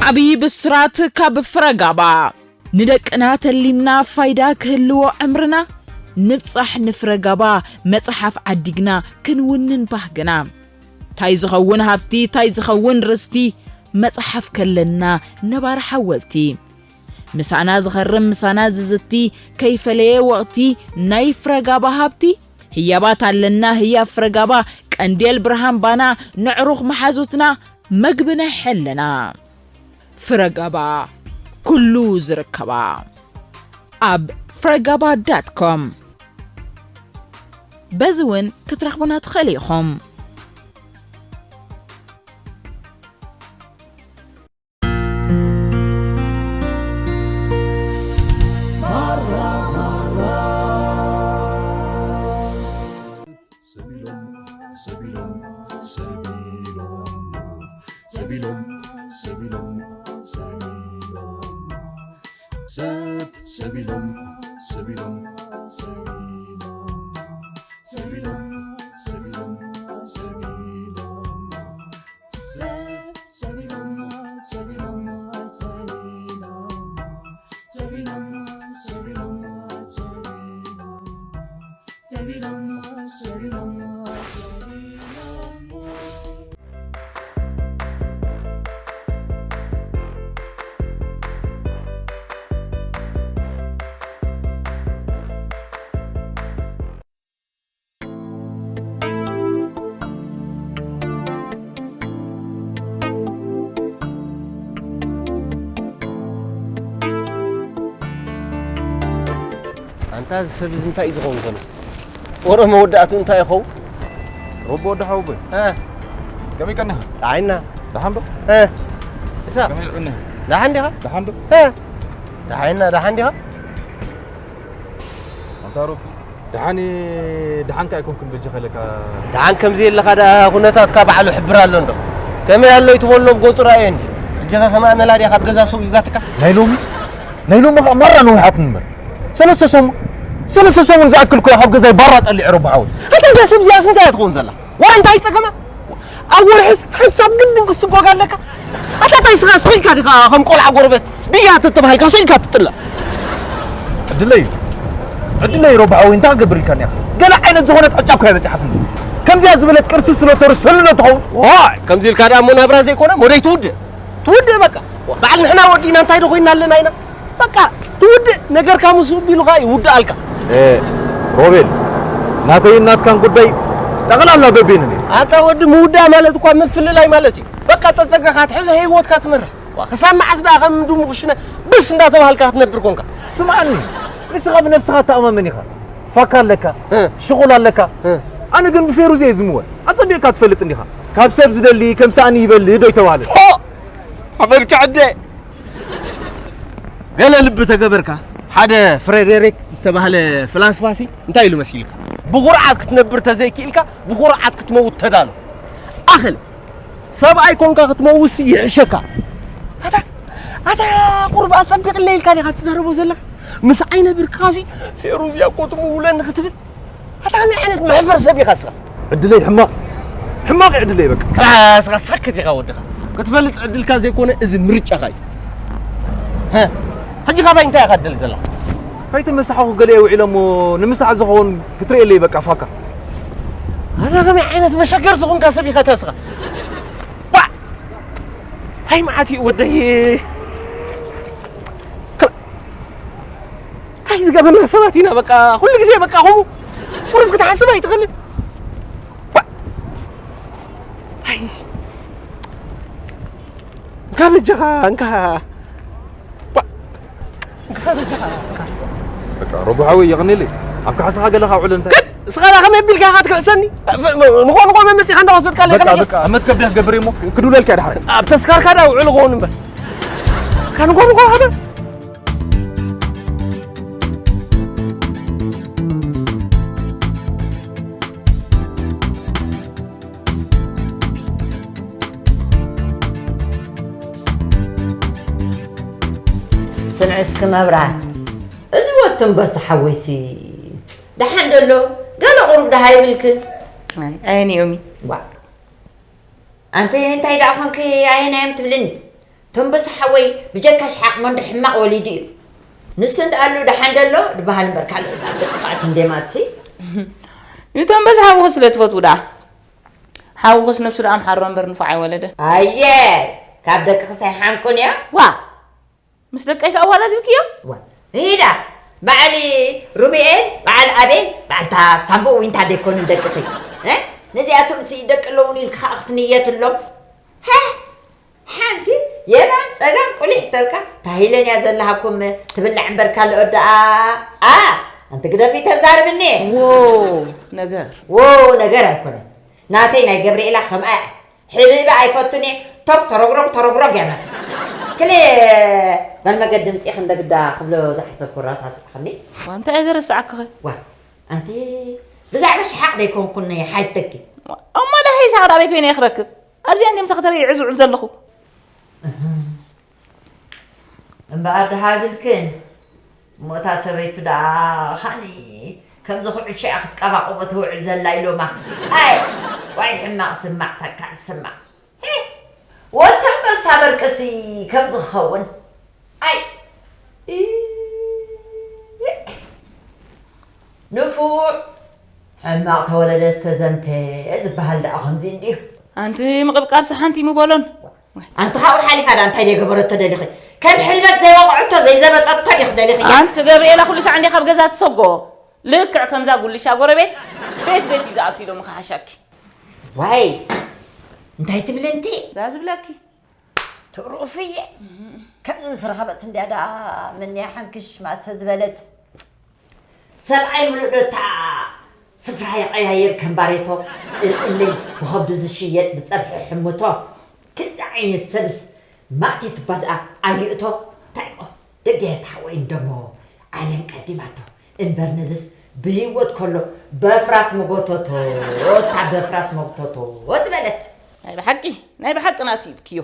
ዓብዪ ብስራት ካብ ፍረጋባ። ንደቅና ተሊምና ፋይዳ ክህልዎ ዕምርና፣ ንብጻሕ ንፍረጋባ መጽሓፍ ዓዲግና ክንውንን ባህግና። ታይ ዝኸውን ሃብቲ፣ ታይ ዝኸውን ርስቲ፣ መጽሓፍ ከለና ነባሪ ሓወልቲ። ምሳና ዝኸርም ምሳና ዝዝቲ፣ ከይፈለየ ወቕቲ ናይ ፍረጋባ ሃብቲ። ህያባት ኣለና ህያብ ፍረጋባ፣ ቀንዴል ብርሃን ባና፣ ነዕሩኽ መሓዙትና፣ መግቢ ናይ ሕልና። ፍረጋባ፣ ኩሉ ዝርከባ። ኣብ ፍረጋባ ዳት ኮም። በዚ እውን ክትረኽቡና ትኽእሉ ኢኹም። ኣንታ እዚ ሰብ እዚ እንታይ እዩ ዝኸውን ዘሎ? ወረ መወዳእቱ እንታይ ይኸውን? ሮቦ ወዲ ሓወቦይ። እ። ከመይ ቀኒኻ? ደሓን ኢና። ደሓን ዶ? እ። እሳ። ከመይ ቀኒኻ? ደሓን ዲኻ? ደሓን ዶ? እ። ደሓን ኢና፣ ደሓን ዲኻ? ኣንታ ሮቢ፣ ደሓን፣ ደሓን ከ ኣይኮንክን በጃኻ ኢለካ። ደሓን ከምዚ የለኻ ደኣ ኩነታትካ ባዕሉ ሕብር ኣሎ እንዶ። ከመይ ኣሎ ይትበሎ ብገጹ ርኣዮ እንዲ። ሕጂ ኸ ከማኣ መላድያ ካብ ገዛ ሰው ይጋትካ? ናይ ሎሚ፣ ናይ ሎሚ ኸኣ ማራ ነዊሓትኒ እምበር። ሰለስተ ሰሙን፣ ሰለስተ ሰሙን ዝኣክል እኮ እየ ካብ ገዛይ ባራ ጠሊዐ ሮቢ ሓወይ። ኣታ እዛ ሰብ እዚኣስ እንታይ እያ ትኸውን ዘላ? ዋላ እንታይ ጸገማ? ኣብ ወርሒስ ሓንሳብ ግድን ክስጎግ ኣለካ? ኣታ እንታይ ስኻ ስኢልካ ዲኻ ከም ቆልዓ ጎረቤት ብያ ተተባሂልካ ስኢልካ ትጥላእ? ዕድለይ እዩ። ዕድለይ ሮቢ ሓወይ እንታይ ክገብር ኢልካኒ ኢኻ? ገለ ዓይነት ዝኾነት ዕጫ እኮ እያ በጺሓትኒ። ከምዚኣ ዝበለት ቅርሲ ስለ ተርስ ተልሎ ትኸውን። ዋይ፣ ከምዚ ኢልካ ደኣ እሞ ናብራ ዘይኮነ ሞደይ ትውድእ። ትውድእ በቃ። በዓል ንሕና ወዲእና እንታይ ዶ ኮይንና ኣለና ኢና? በቃ ትውድእ ነገርካ ምስ ውቢ ኢሉ ኸኣ ይውድኣልካ። እ፣ ሮቤል፣ ናተይን ናትካን ጉዳይ ጠቕላላ በቢኑ ነይሩ። ኣታ ወዲ ምውዳእ ማለት እኳ ምፍልላይ ማለት እዩ። በቃ ጸጸጋኻ ትሕዘ ህይወትካ ትመርሕ። ዋ፣ ክሳብ መዓስ ደኣ ከም ድሙ ክሽነ ብስ እንዳተባሃልካ ክትነብር ኮንካ? ስምዓኒ፣ ንስኻ ብነብስኻ እተኣማመን ኢኻ። ፋካ ኣለካ፣ እ። ሽኹል ኣለካ። እ። ኣነ ግን ብፌሩዝ እየ ዝምወል። ኣጸቢቕካ ትፈልጥ እንዲኻ። ካብ ሰብ ዝደሊ ከም ሳእኒ ይበሊ ዶ ይተባህለ? ፎእ! ኣበድካ ዕደ! ገለ ልቢ ተገበርካ፣ ሓደ ፍሬዴሪክ ዝተባህለ ፍላስፋሲ እንታይ ኢሉ መሲልካ? ብኹርዓት ክትነብር ተዘይክኢልካ፣ ብኹርዓት ክትመውት ተዳሎ። ኣኸለ፣ ሰብኣይ ኮንካ ክትመውትሲ ይሕሸካ። ኣታ፣ ኣታ ቁሩብ ኣጸቢቕለይ ኢልካ ዲኻ ትዛረቦ ዘለኻ? ምስ ኣይነብርካሲ ፌሩዝ እያ እኮ ትምውለኒ ክትብል? ኣታ ከመይ ዓይነት መሕፈር ሰብ ኢኻ እስኻ? ዕድለይ ሕማቕ፣ ሕማቕ እዩ ዕድለይ በቃ። ክላስኻ ሳክት ኢኻ ወድኻ። ክትፈልጥ ዕድልካ ዘይኮነ እዚ ምርጫኻ እዩ። ሀ፣ ሕጂ ካባይ እንታይ ኢኻ ትደሊ ዘለኻ? ከይተመሳሕኹ ገለ ውዒለ እሞ ንምሳሕ ዝኸውን ክትርእየለይ በቃ ፋካ። ኣታ ከመይ ዓይነት መሸገር ዝኾንካ ሰብ ኢኻ ኣታ እስኻ? ባ! እንታይ መዓት እዩ ወደይ? እንታይ ዝገበና ሰባት ኢና በቃ ኩሉ ግዜ በቃ ከምኡ ቁሩብ ክትሓስብ ኣይትኽእልን። ባ! እንታይ? እንካ በጃኻ እንካ። ባ! እንካ በጃኻ እንካ። በቃ ሮቡ ሓወይ የቐንየለይ። ኣብ ካሕሳኻ ገለኻ ውዕል እንታይ? ግድ! እስኻ ዳ ከመይ ኣቢልካ ኢኻ ትክሕሰኒ? ንኾ ንኾ መመጺኻ እንዳወሰድካ ኣለካ በቃ፣ በቃ፣ ኣብ መትከብ ዲያ ክገብር እሞ ክድውለልካ እየ ድሓር። ኣብ ተስካርካ ዳ ውዕል ክኸውን እምበር። ካን ንኾ ንኾ ሃበ። ስምዒ እስኪ መብርሃ፣ እዚ ወዲ ኣንበሳ ሓወይሲ ደሓን ደሎ? ገለ ቁሩብ ደሃ ይብልክን? ኣየንዮሚ? ዋ ኣንቲ እንታይ ደኣ ኾንኪ ኣየናዮም ትብልኒ? ቶም በዚ ሓወይ ብጀካ ሽሓቕ መንዶ ሕማቕ ወሊዱ እዩ። ንሱ እንዳኣሉ ደሓን ደሎ ድበሃል እምበር ካልእ ደኣ ደቂ ጣዕቲ እንዴማቲ። ንቶም በዚ ሓውኺ ስለ ትፈትዉ ደኣ ሓውኽስ ነብሱ ደኣ ኣምሓሮ እምበር ንፉዕ ኣይወለደን። ኣየ ካብ ደቅኺ ሳይሓንቁን እያ። ዋ ምስ ደቀይ ከኣ ኣዋዳዲርክዮ? ዋ ሂዳ በዓል ሩብኤል በዓል ኣቤል በዓልታ ሳምቦ ዊንታ ደይኮኑን ደቅኺ እ? ነዚኣቶም ሲ ደቂ ኣለውኒ ኢልኪ ከኣ ክትንየትሎም። ሃ ሓንቲ የማን ጸጋም ቁሊሕ ተልካ ታሂለን እያ ዘለሃኩም ትብላዕ እምበር ካልኦት ደኣ ኣ ኣንቲ ግደፊ ተዛርብኒ። ዎ ነገር ዎ ነገር ኣይኮነን ናተይ ናይ ገብርኤላ ከምኣ እያ። ሕብእብእ ኣይፈቱን እየ ቶክ ተረጉረግ ተረጉረግ እያ ናተይ። ክለ ጓል መገድ ድምፂ ክንደግዳ ክብሎ ዝሓሰብኩ ራሳስዕኽኒ። ዋ እንታይ እየ ዘረስዓክኸ? ዋ ኣንቲ ብዛዕባ ሽሓቕ ደይኮንኩን ሓይተኪ። እሞ ደሃይ ይስሓቕ ዳበይ ኮይነ እየ ክረክብ? ኣብዚኣ እንዲም ሰኽተረ ይዕዝዑል ዘለኹ። እምበኣር ደሃብልክን እሞ እታ ሰበይቱ ደኣ ኻኒ ከምዚ ኩዕሾ እያ ክትቀባቕቦ ትውዕል ዘላ ኢሎማ። ኣይ ዋይ ሕማቕ ስማዕ ተካል ስማዕ። ሄ! ወተን በሳ በርቅሲ ከምዚ ክኸውን ኣይ ኢ- ንፉዕ ሕማቕ ተወለደ ዝተዘምተ ዝበሃል ደኣ ከምዚ እንድዩ። ኣንቲ ምቕብቃብሲ ሓንቲ ምበሎን። ኣንቲ ካብኡ ሓሊፋ ደኣ እንታይ ደገበረቶ ደሊኺ? ከም ሕልበት ዘይወቕዐቶ ዘይዘበጠቶ ዲኺ ደሊኺ? ኣንቲ ገብርኤላ ኩሉ ሳዕ እንዲያ ካብ ገዛ ትሰጎ። ልክዕ ከምዛ ጉልሻ ጎረቤት ቤት ቤት እዩ ዝኣቱ ኢሎም ከሓሻኪ። ዋይ እንታይ ትብሊ እንቲ? እዛ ዝብለኪ ትሩፍ እየ። ከምዚ ምስ ረኸበት እንድያ ደኣ ምንያ ሓንክሽ ማእሰ ዝበለት። ሰብኣይ ምሉእ ዶ እታ ስፍራ የቐያይር ከም ባሬቶ ጽልእለይ ብኸብዱ ዝሽየጥ ብጸብሒ ሕምቶ። ክንዲ ዓይነት ሰብስ ማእቲት እባ ደኣ ኣይእቶ። እንታይ እሞ ደገ ተሓወይ እንደሞ ዓለም ቀዲማቶ። እምበር ነዝስ ብህይወት ከሎ በፍራስ መጎተቶ እታ በፍራስ መጎተቶ ዝበለት። ናይ ብሓቂ ናይ ብሓቂ ናቱ ይብክዮ።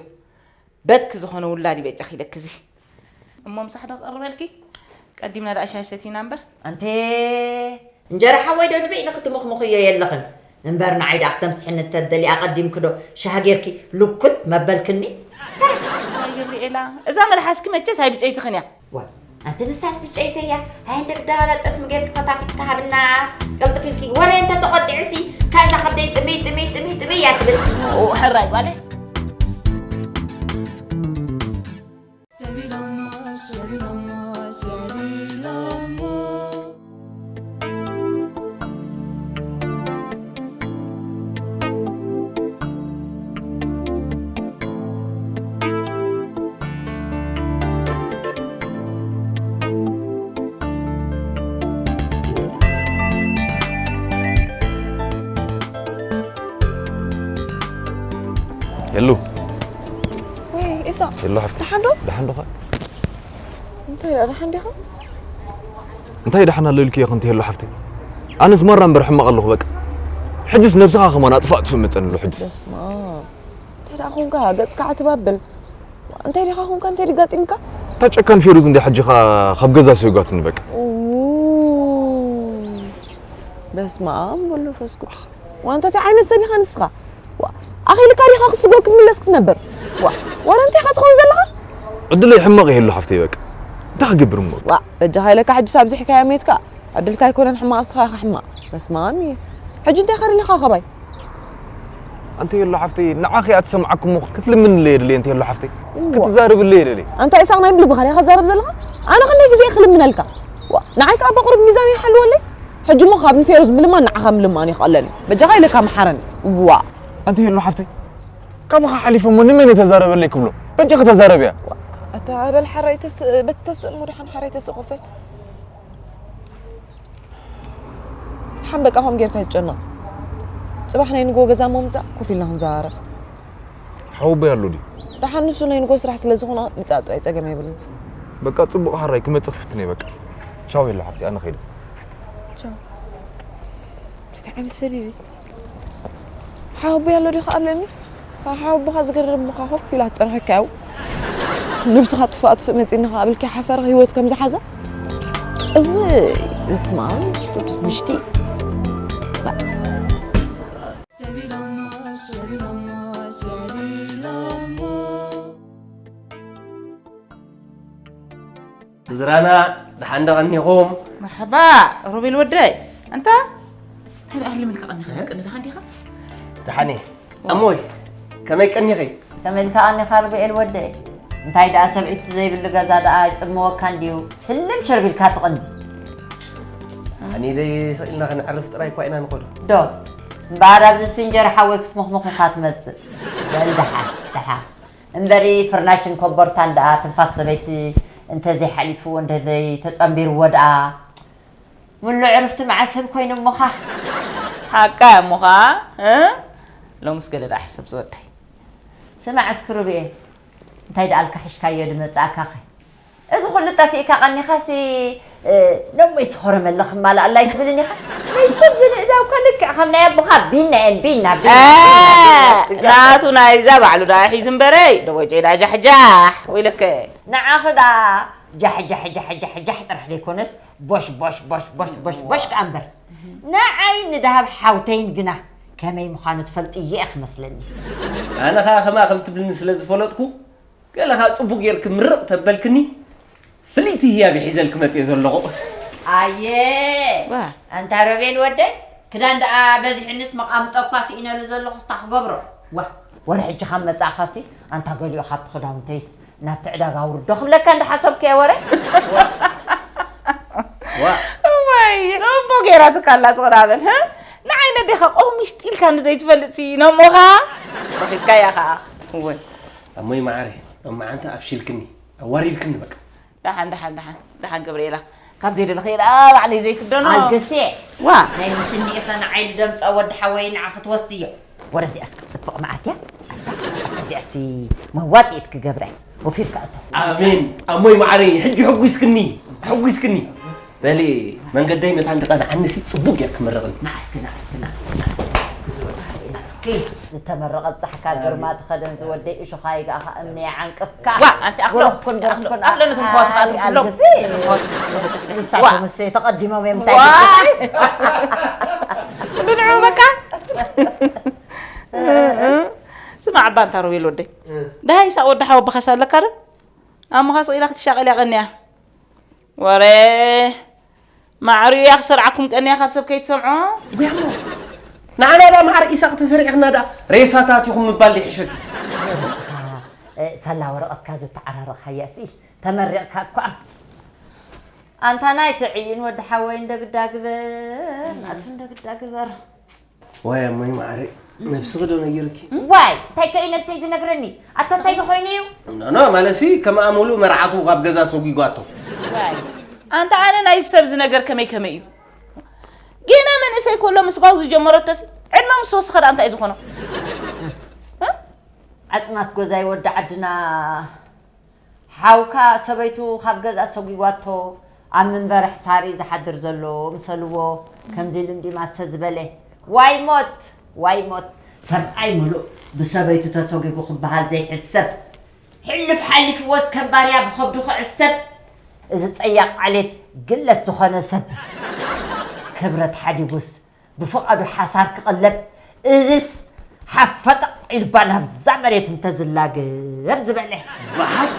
በትኪ ዝኾነ ውላድ ይበጃኺ ኢለኪ እዚ። እሞ ምሳሕ ዶ ክቕርበልኪ? ቀዲምና ደኣ ሻሂ ሰቲና እምበር። ኣንቴ እንጀራ ሓወይ ዶ ንበይ ኢልኺ ትምኽምኽዮ የለኽን። እምበር ንዓይ ደኣ ክተምስሕኒ እንተትደሊ ኣቐዲምኪ ዶ ሻሂ ጌርኪ ልኩት መበልክኒ? ዋይ ገብርኤላ፣ እዛ መልሓስኪ መቸስ ኣይብጨይትኽን እያ። ዋ ኣንቲ ንሳስ ብጨይተያ ሃይ እንደ ግዳባላ ጠስሚ ጌርኪ ፈታፊትካ ሃብና። ቅልጥፍ ኢልኪ ወረ እንተ ተቖጢዕሲ ካይዛ ከብደይ ጥምይ ጥምይ ጥምይ ጥምይ እያ ትብል። ኦ ሕራይ ጓለይ። ሰቢሎሞ ሰቢሎሞ ሰቢሎሞ። ሄሉ። ወይ ኢሳቕ፣ ሄሉ ሓፍቲ። ደሓን ዶ? ደሓን ዶኻ? እንታይ ደኣ ደሓን ዲኻ? እንታይ ደሓን ኣሎ ኢልክዮ ከንቲ ሄሉ ሓፍቲ? ኣነስ ማራ እምበር ሕማቕ ኣለኹ በቃ። ሕጅስ ነብስኻ ከማን ኣጥፋእ ትፍእ መጸኒ ኣሎ ሕጅስ። በስመ ኣብ። እንታይ ደኣ ኾንካ ገጽካ ዓትብ ኣብል? እንታይ ዲኻ ኾንካ? እንታይ ደጋጢምካ? እታ ጨካን ፌሩዝ እንድያ ሕጂ ኸኣ ካብ ገዛ ሰጒጋትኒ በቃ። ኡይ፣ በስመ ኣብ ወወልድ ወመንፈስ ቅዱስ። ዋ፣ እንታይ ዓይነት ሰብ ኢኻ ንስኻ? ዋ፣ ኣኺልካ ዲኻ ክትስጎ ክትምለስ ክትነብር? ዋ፣ ዋላ እንታይ ኢኻ ትኸውን ዘለኻ? ዕድለይ ሕማቕ እዩ ሄሉ ሓፍተይ በቃ። እንታይ ክገብር እሞ? ዋ፣ በጃኻ ኢለካ ሕጂስ ኣብዚሕካያ ሜትካ። ዕድልካ ኣይኮነን ሕማቕ፣ ንስኻ ኢኻ ሕማቕ። በስመ ኣብ እየ። ሕጂ እንታይ ኢኻ ደሊኻ ካባይ? ኣንቲ ሄሉ ሓፍተይ፣ ንዓኺ እያ ትሰምዓኪ እሞ ክትልምንለይ እየ ደልየ፣ ኣንቲ ሄሉ ሓፍተይ። እዋ። ክትዛረብለይ እየ ደልየ። ኣንታ ኢሳቕ ናይ ብልብኻ ዲኻ ትዛረብ ዘለኻ? ኣነ ክንደይ ግዜ እየ ክልምነልካ? ዋ፣ ንዓይ ከኣ ብቑሩብ ሚዛን ይሓልወለይ። ሕጂ እሞ ካብ ንፌሩዝ ምልማን ንዓኻ ምልማን እዩ ክቐለኒ። በጃኻ ኢለካ መሓረኒ። ዋ። ኣንቲ ሄሉ ሓፍተይ፣ ካባኻ ሓሊፈ እሞ ንመን እየ ተዛረበለይ ክብሎ? በጃኺ ተዛረብያ። ዋ፣ ኣታ በል ሓራይ ተስ-፣ በቲ ተስእ እሞ ደሓን ሓራይ ተስእ ኮፈል። ሓን በቃ፣ ከምኡ ጌርካ ኣይትጨነቕ። ጽባሕ ናይ ንግሆ ገዛ እሞ ምጻእ፣ ኮፍ ኢልና ክንዘራረብ። ሓወቦይ ኣሎ ድዩ? ደሓን፣ ንሱ ናይ ንግሆ ስራሕ ስለ ዝኾነ ምጻእ ጥራይ ጸገም የብሉን። በቃ፣ ጽቡቕ፣ ሓራይ ክመጽእ ክፍትን እየ። በቃ፣ ቻው ሄሉ ሓፍቲ፣ ኣነ ኸይደ። ቻው። እንታይ ዓይነት ሰብ እዩ እዚ? ሓወቦይ ኣሎ ድዩ ክኣለኒ? ሓወቦኻ ዝገርም ምዃ ኮፍ ኢላ ትጸንሐካ ያው። ነብስኻ ጥፋእ ጥፍእ መጺእኒ ከኣ ብልኪ ሓፈር ህይወት ከም ዝሓዘ። እውይ፣ በስመ ኣብ መንፈስ ቅዱስ ምሽቲ። ስድራና ደሓን ዶ ቀኒኹም? መርሓባ ሮቤል ወደይ። ኣንታ እንታይ ደኣ ህልም ኢልካ ቀኒኻ? ቅኒ ደሓን ዲኻ? ደሓን እየ። እሞይ ከመይ ቀኒኺ? ከመይ ኢልካ ቀኒኻ ሮቤል ወደይ? እንታይ ደኣ ሰብኢት ዘይብሉ ገዛ ደኣ ይጽምወካ እንድዩ? ህልም ሽርብ ኢልካ ትቕኒ። ኣኒ ደይ ሰኢልና ከነዕርፍ ጥራይ እኳ ኢና ንኸዶ። ዶ እምበኣር ኣብዚ ስንጀር ሓወይ ክትሞኽሞኽ ኢኻ ትመጽእ። በል ደሓን ደሓን። እምበሪ ፍርናሽን ኮቦርታን ደኣ ትንፋስ ሰበይቲ እንተዘይሓሊፍዎ እንተዘይተጸንቢርዎ ደኣ ምሉእ ዕርፍቲ መዓስ ህብ ኮይኑ እሞኻ? ሓቃ እሞኻ? እ? ሎምስ ገለ ደኣ ሕሰብ ዝወደይ። ስማዕ እስኪ ሩብኤ፣ እንታይ ደኣልካ ሒሽካዮ ድመጻእካኸ? እዚ ኩሉ ጠፊእካ ቀኒኻሲ፣ እ፣ ነሞይ ስኾረመለ ክማልኣላ ኣይትብልን ኢኻ? ናይ ሰብ ዝንእዳውካ ልክዕ ከም ናይ ኣቦኻ ቢና እየን፣ ቢና፣ ቢና፣ እ፣ ቢና፣ ቢና፣ ስጋ። ናቱ ናይዛ ባዕሉ ደኣ ሒዙ እምበረይ፣ ደቦጨይ ደኣ ጃሕጃሕ፣ ወይለከ። ንዓኺ ደኣ ጃሕ፣ ጃሕ፣ ጃሕ፣ ጃሕ፣ ጃሕ ጥራሕ ዘይኮነስ፣ ቦሽ፣ ቦሽ፣ ቦሽ፣ ቦሽ፣ ቦሽ፣ ቦሽ ከኣ እምበር። ንዓይ ንደሃብ ሓውተይን ግና ከመይ ምዃኑ ትፈልጥዮ ኢኺ መስለኒ። ኣነ ኸኣ ከማኺ ከም ትብልኒ ስለ ዝፈለጥኩ፣ ገለ ኸኣ ጽቡቕ ጌርኪ ምርቕ ተበልክኒ፣ ፍልይቲ ህያብ ሒዘልኪ መጽየ ዘለኹ። ኣየ፣ ዋ። ኣንታ ሮቤል ወደይ፣ ክዳን ደኣ በዚሕንስ መቓምጦ እኳ ስኢነሉ ዘለኹስ ታ ክገብሮ። ዋ፣ ወረ ሕጂ ካብ መጻእኻሲ፣ ኣንታ ገሊኡ ካብቲ ክዳውንተይስ ናብቲ ዕዳጋ ኣውርዶ ክብለካ እንዳሓሰብኩ እየ ወረ። ዋ። እዋይ፣ ጽቡቕ ጌራትካ ኣላ፣ ጽቕዳ በል፣ ህ? ንዓይ ነዴኻ ቆሚሽ ጢልካ ንዘይትፈልጥ ሲ ነሞኻ? ረኺብካያ ኸኣ። እወ። ኣሞይ መዓረይ፣ ሎማዓንቲ ኣፍሺልክኒ፣ ኣዋሪድክኒ በቃ። ደሓን፣ ደሓን፣ ደሓን፣ ደሓን ገብርኤላ። ካብ ዘይደለኽዮ ደኣ ባዕለይ ዘይክደኖ። ኣልግሴ። ዋ። ናይ ምትኒ ኢኸ ንዓይ ልደምጾ ወዲ ሓወይ ንዓ ክትወስድዮ። ወረ እዚኣስ ክትጽብቕ መዓት እያ። ኣታ፣ ኣታ እዚኣሲ መዋጽኢት ክገብራ እየ። ወፊርካ እቶ። ኣሜን። ኣሞይ መዓረይ፣ ሕጂ ሕጒስክኒ፣ ሕጒስክኒ። በሊ፣ መንገደይ መታን ክቐንዓኒሲ ጽቡቕ ጌርኪ መርቕኒ። ንዓስኪ፣ ንዓስኪ፣ ንዓስኪ፣ ንዓስኪ፣ ንዓስኪ ዝወድካ፣ ንዓስኪ። ዝተመረቐት ጻሕካ ግርማ ትኸደን ዝወደይ እሾኻ ይግኣኻ እምኒ ይዓንቅፍካ። ዋ፣ ኣንቲ ኣኽሎ፣ ብሩኽ ኩን፣ ብሩኽ ኣኽሎ፣ ኩን። ኣኽሎ ነቶም ኣሕዋትካ ኣይ፣ ኣትርፍሎም። ኣልግሲ። ነቶም ኣሕዋትካ ኣትርፍሎም። ዋ። ንሳቶም እሰይ ተቐዲሞም እዮም እንታይ ዋ። ይብሉ? ብንዑ በቃ። ስማዕ እባ ኣንታ ሮቤል ወደይ። እ። ደሃይ ሳቕ ወዲ ሓወቦኻስ ኣለካ ዶ? ኣሞኻ ስቕ ኢላ ክትሻቐል እያ ቀንያ። ወረ ማዕሩ እያ ክሰርዓኩም ቀንያ ካብ ሰብ ከይትሰምዖ። ጉያሞ። ንዓና ዳ ማዕረ ኢሳቕ ተሰሪዕኽና ዳ ሬሳታት ኢኹም ምባል ዶ ይሕሸኪ? ንስኻ፣ እ፣ ሳላ ወረቐትካ ዘተዓራረቕካያሲ ተመሪቕካ እኳ። ኣንታ ናይ ትዕይን ወዲ ሓወይ እንደ ግዳ ግበር፣ ናቱ እንደ ግዳ ግበር። ወይ ኣሞይ መዓረይ፣ ነብስኺ ዶ ነጊርኪ? ዋይ፣ እንታይ ከ እዩ ነብሰይ ዝነግረኒ? ኣታ እንታይ ዶ ኮይኑ እዩ? ኖ፣ ኖ፣ ማለትሲ ከም ኣመሉ መርዓቱ ካብ ገዛ ሰጒጓቶ። ዋይ፣ ኣንታ ኣነ ናይ ሰብ ዝነገር ከመይ ከመይ እዩ? ጌና መንእሰይ ከሎ ምስጓግ ዝጀመረቶሲ ዕድመ ምስ ወሰኸ ደኣ እንታይ እዩ ዝኾኖ? እ? ዓጽማት ጎዛይ ወዲ ዓድና ሓውካ ሰበይቱ ካብ ገዛ ሰጒጓቶ ኣብ መንበሪ ሕሳር እዩ ዝሓድር ዘሎ ምሰልዎ፣ ከምዚ ኢሉ እንዲ ማሰ ዝበለ። ዋይ ሞት፣ ዋይ ሞት። ሰብኣይ ምሉእ ብሰበይቱ ተሰጒጉ ክበሃል ዘይሕሰብ። ሕልፍ ሓሊፍዎስ ከም ባርያ ብኸብዱ ክዕሰብ። እዚ ጸያቕ ዓሌት ግለት ዝኾነ ሰብ። ክብረት ሓዲጉስ ብፍቓዱ ሓሳር ክቕለብ፣ እዝስ ሓፈጠቕ ኢልባ ናብዛ መሬት እንተዝላገብ ዝበለ። ብሓቂ፣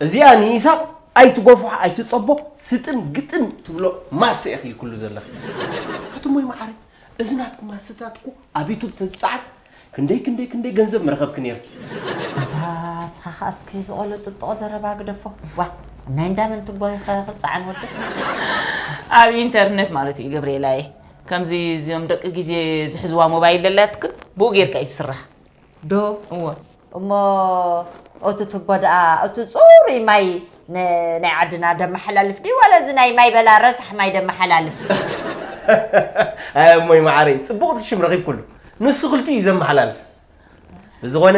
እዚኣ ንኢሳቕ ኣይትጎፍሖ ኣይትጸቦ፣ ስጥን ግጥን ትብሎ ማሰ ኢኺ ኩሉ ዘለኺ። ኣቱሞይ መዓረይ፣ እዚ ናትኩም ማሰታት እኮ ኣብ ዩቱብ ተዝጸዓን ክንደይ ክንደይ ክንደይ ገንዘብ ምረኸብኪ ነይርኪ። ኣታ እስኻ ኸኣ እስኪ ዝቖሎ ጥጥቖ ዘረባ ግደፎ። ዋ፣ ናይ እንዳ መን ትቦ ኢኸ ክጸዓን ወዲ? ኣብ ኢንተርነት ማለት እዩ ገብርኤላየ። ከምዚ እዚኦም ደቂ ግዜ ዝሕዝዋ ሞባይል ደላትክን ብኡ ጌርካ እዩ ዝስራሕ። ዶ? እወ። እሞ እቲ ቱቦ ደኣ፣ እቲ ጽሩይ ማይ ን-፣ ናይ ዓድና ደመሓላልፍ ድዩ? ዋላ እዚ ናይ ማይ በላ ረሳሕ ማይ ደመሓላልፍ? ኣይ እሞይ መዓረይ፣ ጽቡቕቲ ሽም ረኺብኩሉ። ንሱ ክልቲኡ እዩ ዘመሓላልፍ። ብዝኾነ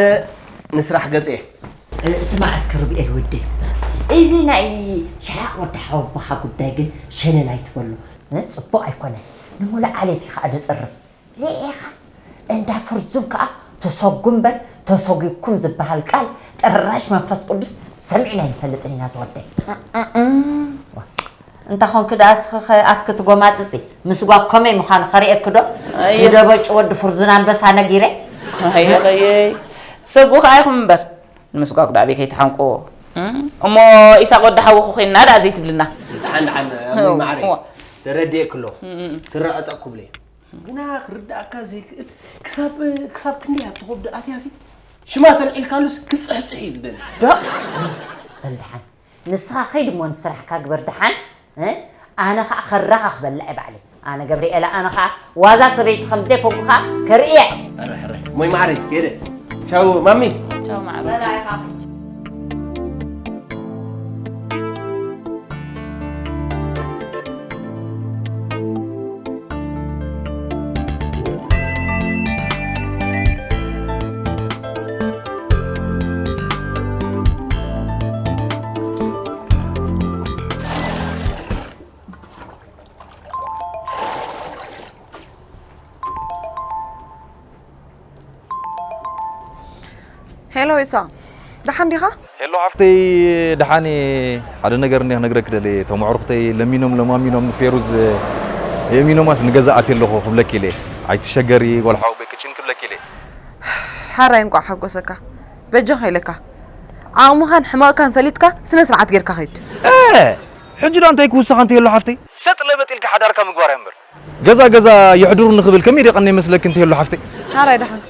ንስራሕ ገጽ እየ። እ፣ ስማዕ እስከ ሩብኤል ወደይ፣ እዚ ናይ ሽሓቕ ወዲ ሓወቦኻ ጉዳይ ግን ሸለል ኣይትበሎ። እ፣ ጽቡቕ ኣይኮነን። ንሙሉእ ዓሌት እዩ ኸኣ ደጽርፍ። ርኢኻ እንዳ ፍርዙን ከኣ ተሰጉ እምበር ተሰጒኩም ዝበሃል ቃል ጥራሽ መንፈስ ቅዱስ ሰሚዕና ኣይንፈልጥን ኢና ዝወደይ። ዋ፣ እንተ ኾንኪ ደኣ እስኺ ኸ ኣፍኪ ትጎማጽጺ፣ ምስጓግ ከመይ ምዃኑ ኸርእየኪ ዶ? ኣየ። ንደበጭ ወዲ ፍርዙን ኣንበሳ ነጊረ። ኣየለየይ ትሰጉ ከኣ ኢኹም እምበር ንምስጓግ ዳኣበይ ከይትሓንቁዎ። እሞ ኢሳቅ ወዲ ሓውኹ ኮይንና ደኣ ዘይትብልና። ደሓን ደሓን። ኣቦይ ማዕረ፣ እዋ። ተረዲኤ ክሎ ስረ ዕጠቅ ኩብለ ግና ክርዳእካ ዘይክእል ክሳብ ክሳብ ክንደይ ኣብቲ ከብዲ ኣትያሲ ሽማ ተልዒልካሉስ ክፅሕፅሕ እዩ ዝደሊ። ዶ በል ደሓን ንስኻ ኸይድ እሞ ንስራሕካ ግበር ደሓን። ኣነ ኸዓ ኸራኻ ክበልዕ ባዕለይ ኣነ ገብርኤላ ኣነ ኸዓ ዋዛ ሰበይቲ ከም ዘይኮንኩ ኸዓ ከርእየ። ሕረ ሕረ ሞይ ማዕረይ ከይደ። ቻው ማሚ። ቻው ማዕረይ። ሄሎ ኢሳ፣ ደሓን ዲኻ? ሄሎ ሓፍተይ፣ ደሓን እየ። ሓደ ነገር እንዲየ ክነግረኪ ደልየ። እቶም ኣዕሩኽተይ ለሚኖም ለማሚኖም ንፌሩዝ የእሚኖማስ ንገዛ ኣትየ ኣለኹ ክብለኪ ኢለ። ኣይትሸገሪ ጓል ሓወቦይ ክጭን ክብለኪ ኢለ። ሓራይ እንቋዕ ሓጎሰካ። በጃኻ ኢለካ። ዓቕምኻን ሕማቕካን ፈሊጥካ ስነ ስርዓት ጌርካ ኸይድ። እ! ሕጂ ዳ እንታይ ክውስኻ እንተየሎ ሓፍተይ? ሰጥ ለበጥ ኢልካ ሓዳርካ ምግባር እያ እምበር። ገዛ ገዛ የሕድሩ ንኽብል ከመይ ደቐነ ይመስለኪ እንተየሎ ሓፍተይ? ሓራይ ደሓን።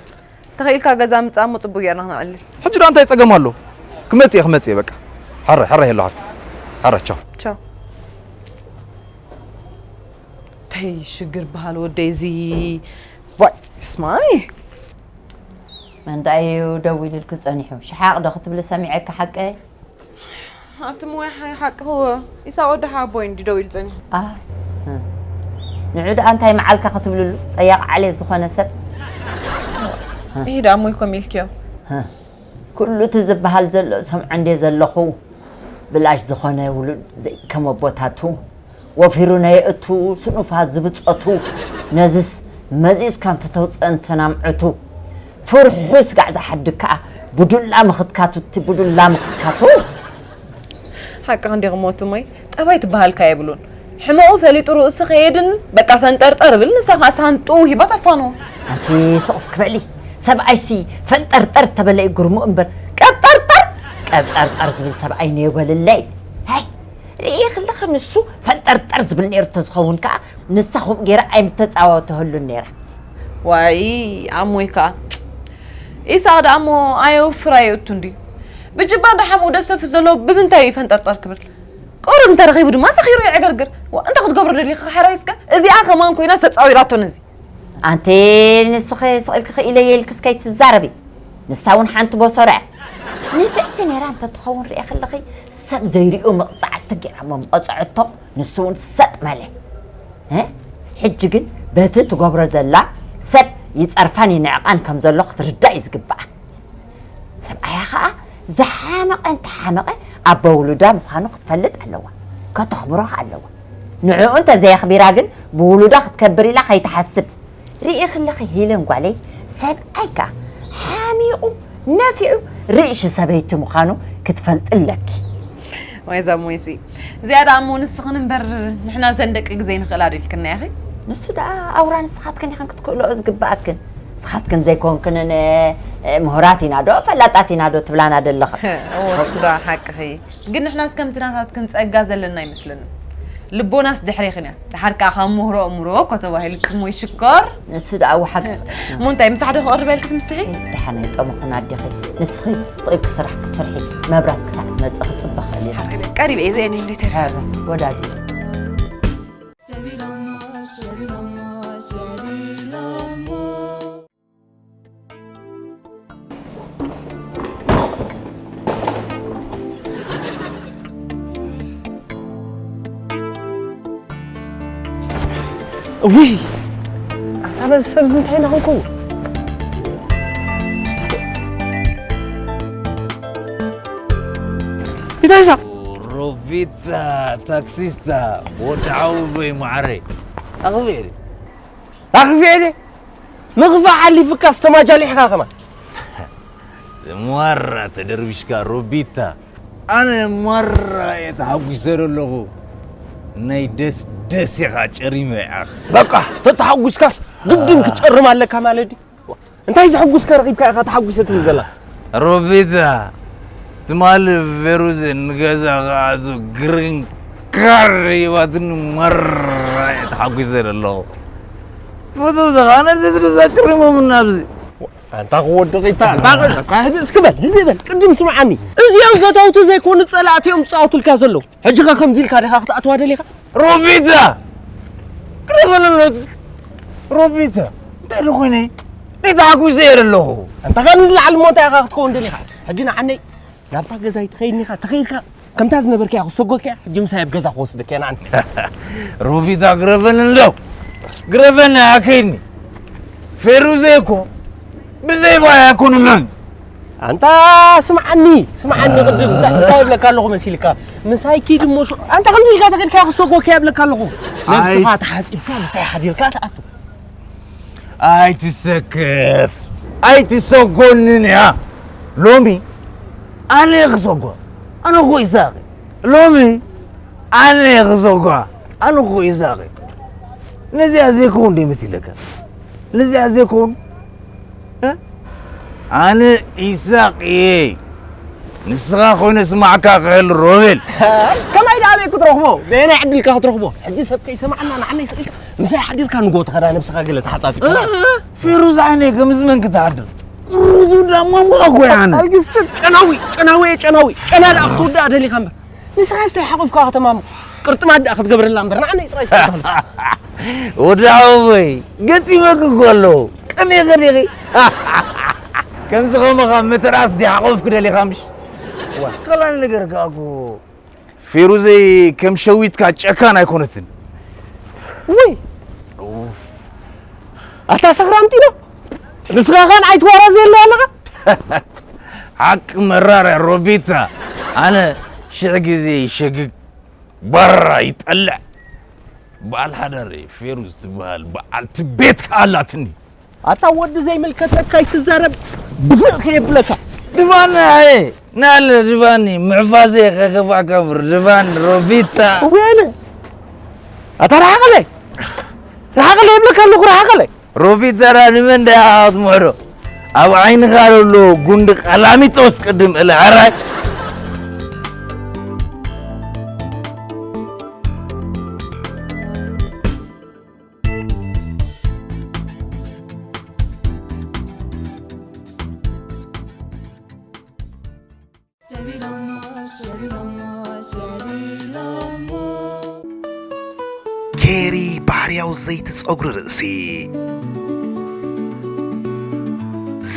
ተኽኢልካ ገዛ ምጻእ እሞ ጽቡቅ ጌርና ክነዕልል። ሕጂ ዳ እንታይ ጸገም ኣሎ? ክመጽእ እየ፣ ክመጽእ እየ በቃ። ሓራይ፣ ሓራይ ኣሎ ሓፍቲ። ሓራይ ቻው። ቻው። ተይ ሽግር በሃል ወደይ እዚ። ዋይ፣ ስማይ። መን ደኣ እዩ ደዊሉልኪ ጸኒሑ? ሽሓቕ ዶ ክትብሊ ሰሚዐኪ ሓቀይ? ኣቲ እሞ ሓ-፣ ሓቅኺ እወ። ኢሳቕ ወዲ ሓቦይ እንዲ ደው ኢሉ ጸኒሑ። ኣይ፣ እ። ንዑ ደኣ እንታይ መዓልካ ክትብልሉ? ጸያቕ ዓሌት ዝኾነ ሰብ። እ። ይሄ ደኣ እሞ ይኮም ኢልክዮ። እ። ኩሉ እቲ ዝበሃል ዘሎ ሰምዖ እንዴ ዘለኹ። ብላሽ ዝኾነ ውሉድ ዘይከም ኣቦታቱ። ወፊሩ ነየእቱ ስኑፋት ዝብጸቱ፣ ነዝስ መዚዝካ እንተተውጸ እንተናምዕቱ፣ ፍርሑ ስጋዕ ዝሓድግ ከኣ ብዱላ ምኽትካቱ፣ እቲ ብዱላ ምኽትካቱ። ሓቅኻ እንዲኺ ሞት እሞይ፣ ጠባይ ትበሃልካ የብሉን። ሕመቑ ፈሊጡ ርእሱ ከየድን በቃ ፈንጠርጠር ብል፣ ንሳ ከኣ ሳንጥኡ ሂባ ተፋንዎ። ኣንቲ ስቕ ስክ በሊ፣ ሰብኣይሲ ፈንጠርጠር ተበለ እዩ ግርሙ እምበር፣ ቀብጠርጠር፣ ቀብጠርጠር ዝብል ሰብኣይ ነየበልለይ። ሃይ፣ ርእየ ከለኺ ንሱ ፈንጠርጠር ዝብል ነይሩ ተዝኸውን ከኣ ንሳ ከምኡ ገይራ ኣይምተጻወተህሉን ነይራ። ዋይ ኣሞይ ከኣ ኢሳቕ ደኣ እሞ ኣየውፍር ኣየእቱ እንድዩ። ብጅባር ደሓምኡ ደስተፍስ ዘሎ ብምንታይ እዩ ፈንጠርጠር ክብል? ቁሩብ እንተረኺቡ ድማ ሰኺሩ ይዕገርግር። ዋ፣ እንታይ ክትገብሮ ደሊኻ ሓራይ እስከ? እዚኣ ከማን ኮይና ዝተጻዊራቶ ነዚ። ኣንቲ ንስኺ ስቕ ኢልኪ ክኢለየ ኢልኪስ ከይትዛረቢ። ንሳ እውን ሓንቲ ቦሶሮ እያ። ንፍዕቲ ነይራ እንተትኸውን ርኤ ከለኺ ሰብ ዘይሪኡ መቕጻዕቲ ገይራ እሞ ምቐጽዐቶ ንሱ እውን ሰጥ በለ። እ? ሕጂ ግን በቲ ትገብሮ ዘላ ሰብ ይጸርፋን ይንዕቓን ከም ዘሎ ክትርዳእ እዩ ዝግብኣ። ሰብኣያ ኸኣ ዝሓመቐ እንተሓመቐ ኣቦ ውሉዳ ምዃኑ ክትፈልጥ ኣለዋ። ከተኽብሮ ኸኣ ኣለዋ። ንዕኡ እንተዘየኽቢራ ግን ብውሉዳ ክትከብር ኢላ ከይትሓስብ። ርኢኺ ኣለኺ ሄለን ጓለይ፣ ሰብኣይ ከኣ ሓሚቑ ነፊዑ ርእሺ ሰበይቲ ምዃኑ ክትፈልጢ ኣለኪ። ዋይ እዛ ሞይሲ። እዚኣ ደኣ እሞ ንስኽን እምበር ንሕና ዘን ደቂ ግዜ ንኽእላ ዶ ኢልክና ኢኺ? ንሱ ደኣ ኣውራ ንስኻትክን ኢኽን ክትክእልኦ ዝግብኣክን። ንስኻትክን ዘይኮንክንን፣ እ፣ ምሁራት ኢና ዶ ፈላጣት ኢና ዶ ትብላና ደለኻ? እወ፣ እሱ ደኣ ሓቅኺ። ግን ንሕናስ ከምቲ ናታትክን ጸጋ ዘለና ኣይመስለንን። ልቦናስ ድሕሬኽን እያ። ደሓር ከኣ ካብ ምህሮ እምሮ እኮ ተባሂሉ ትሞ ይሽኮር። ንሱ ደኣ እወ ሓቂ። እሞ እንታይ ምሳሕ ዶ ክቐርበልኪ ትምስሒ? ደሓን ኣይጠሙኽን ኣዴኺ። ንስኺ ስቕ ኢልኪ ስራሕ ክትሰርሒ መብራት ክሳዕ ትመጽእ ክጽበ ክእል እየ። ቀሪበ እየ ዘየነይ እንዴት እየ? ኧረ ወዳዲ። እውይ! ኣታ በል ሰብ እዚ እንታይ ኢና ክንከውን? እንታይ እዛ? ሮቢታ ታክሲስታ ወዲ ዓውበይ ማዕረይ ኣኽብኤ ኣኽብኤ ምግፋዕ ሓሊፍካ ዝተማጃሊሕካ ከማን። ማራ ተደርቢሽካ ሮቢታ። ኣነ ማራ እየ ተሓጒሰ ዘለኹ። ናይ ደስ ደስ ኢኻ ጨሪመ ኣኽ። በቃ ተተሓጒስካስ ግድን ክጨርም ኣለካ ማለት ድዩ? እንታይ ዘሐጉስካ ረኺብካ ኢኻ ተሓጒሰ ትብል ዘላ? ሮቤታ፣ ትማሊ ፌሩዝ ንገዛ ክኣቱ ግሪን ካርድ ሂባትኒ መራ እየ ተሓጒሰ ዘለኹ። ፈተውተኻ ኣነ ደስደሳ ጭሪሞምና ኣብዚ። ኣንታ ክወድቕ ኢታ፣ ኣንታ ክወድቕ፣ ህድእ እስኪ በል፣ ህድእ በል፣ ቅድም ስምዓኒ። እዚኦም ፈተውቲ ዘይኮኑ ጸላእቲ እዮም ዝጻወቱልካ ዘለዉ። ሕጂ ኸ ከምዚ ኢልካ ዲኻ ክትኣትዋ ደሊኻ? ሮቢታ! ግደፈለሎት! ሮቢታ! እንታይ ዶ ኮይነ? እንታይ ተሓጒሰ እየ ዘለኹ። ኣንታ ኸ ንዝለዓል እሞ እንታይ ኢኻ ክትከውን ደሊኻ? ሕጂ ንዓነይ ናብታ ገዛይ ትኸይድኒ ኢኻ፣ ተኸይድካ ከምታ ዝነበርካያ ክሰጎካ እያ፣ ሕጂ ምሳይ ኣብ ገዛ ክወስደካ እየ ንዓኒ። ሮቢታ ግረፈኒ እንዶ! ግረፈኒ ኣከይድኒ። ፌሩዘይ እኮ ብዘይ ባይ ኣይኮንናን። ኣንታ ስምዓኒ ስምዓኒ ቅድም እንታይ እንታይ ይብለካ ኣለኹ መሲልካ ምሳይ ኪድ እሞ ሹ ኣንታ ከምዚ ኢልካ ተኸድካ ክሰጎካ ይብለካ ኣለኹ ነብስኻ ተሓፂብካ ምሳይ ሓዲርካ ትኣቱ ኣይትሰከፍ ኣይትሰጎንን እያ ሎሚ ኣነ ክሰጎ ኣነ እኮ ይሳቂ ሎሚ ኣነ ክሰጎ ኣነ እኮ ይሳቂ ነዚኣ ዘይከውን ዶ ይመሲለካ ነዚኣ ዘይከውን ኣነ ኢሳቕ እየ ንስኻ ኮይነ ስማዕካ ክእል ሮቤል ከማይ ደኣ ኣበይ ክትረኽቦ በየናይ ዕድልካ ክትረኽቦ ሕጂ ሰብ ከይሰማዕና ንዓና ይስቕልካ ምሳይ ሓዲርካ ንጎ ትኸዳ ነብስኻ ገለ ተሓጣጢ ፊሩዝ ዓይነይ ከምዚ መን ክትሓድር ቁሩዙ ዳሞ ሞኣ ኮይ ኣነ ኣልግስ ጨናዊ ጨናዊ ጨናዊ ጨና ደኣ ክትወድኣ ደሊኻ እምበር ንስኻስ እንታይ ሓቑፍካ ከተማሙ ቅርጥማት ደኣ ክትገብረላ እምበር ንዓነይ ጥራይ ስተኽል ወዲ ሓወቦይ ገጢመኪ እኮ ኣለኹ ቅኔ ከዲኺ ከምዚ ከማኻ ምትራስ ድያ ሓቑፍኪ ደሊኻ ምሽ ቀላል ነገር ከኣ እኮ ፌሩዘይ ከም ሸዊትካ ጨካን ኣይኮነትን ውይ ኣታ ሰኽራም ጢኖ ንስኻ ኸን ኣይትዋራዘ የለ ኣለኻ ሓቂ መራር እያ ሮቢታ ኣነ ሽሕ ግዜ ይሸግግ ባራ ይጠልዕ በዓል ሓዳር እየ ፌሩዝ ትበሃል በዓልቲ ቤት ከኣ ኣላትኒ ኣታ ወዲ ዘይምልከተካ ኣይትዛረብ ብፍቕ ከየብለካ ድባኒ ኣየ ናለ ድባኒ ምዕፋዘ ከከፋ ከብር ድባኒ ሮቢታ እወነ ኣታ ረሓቐለይ ረሓቐለይ የብለካ ኣለኹ ረሓቐለይ ሮቢት ዘራ ንመን ዳኣ ክትምሕዶ ኣብ ዓይንኻ ዘሎ ጉንዲ ቀላሚጦስ ቅድም እለ ሕራይ ኬሪ ባህርያዊ ዘይቲ ጸጉሪ ርእሲ።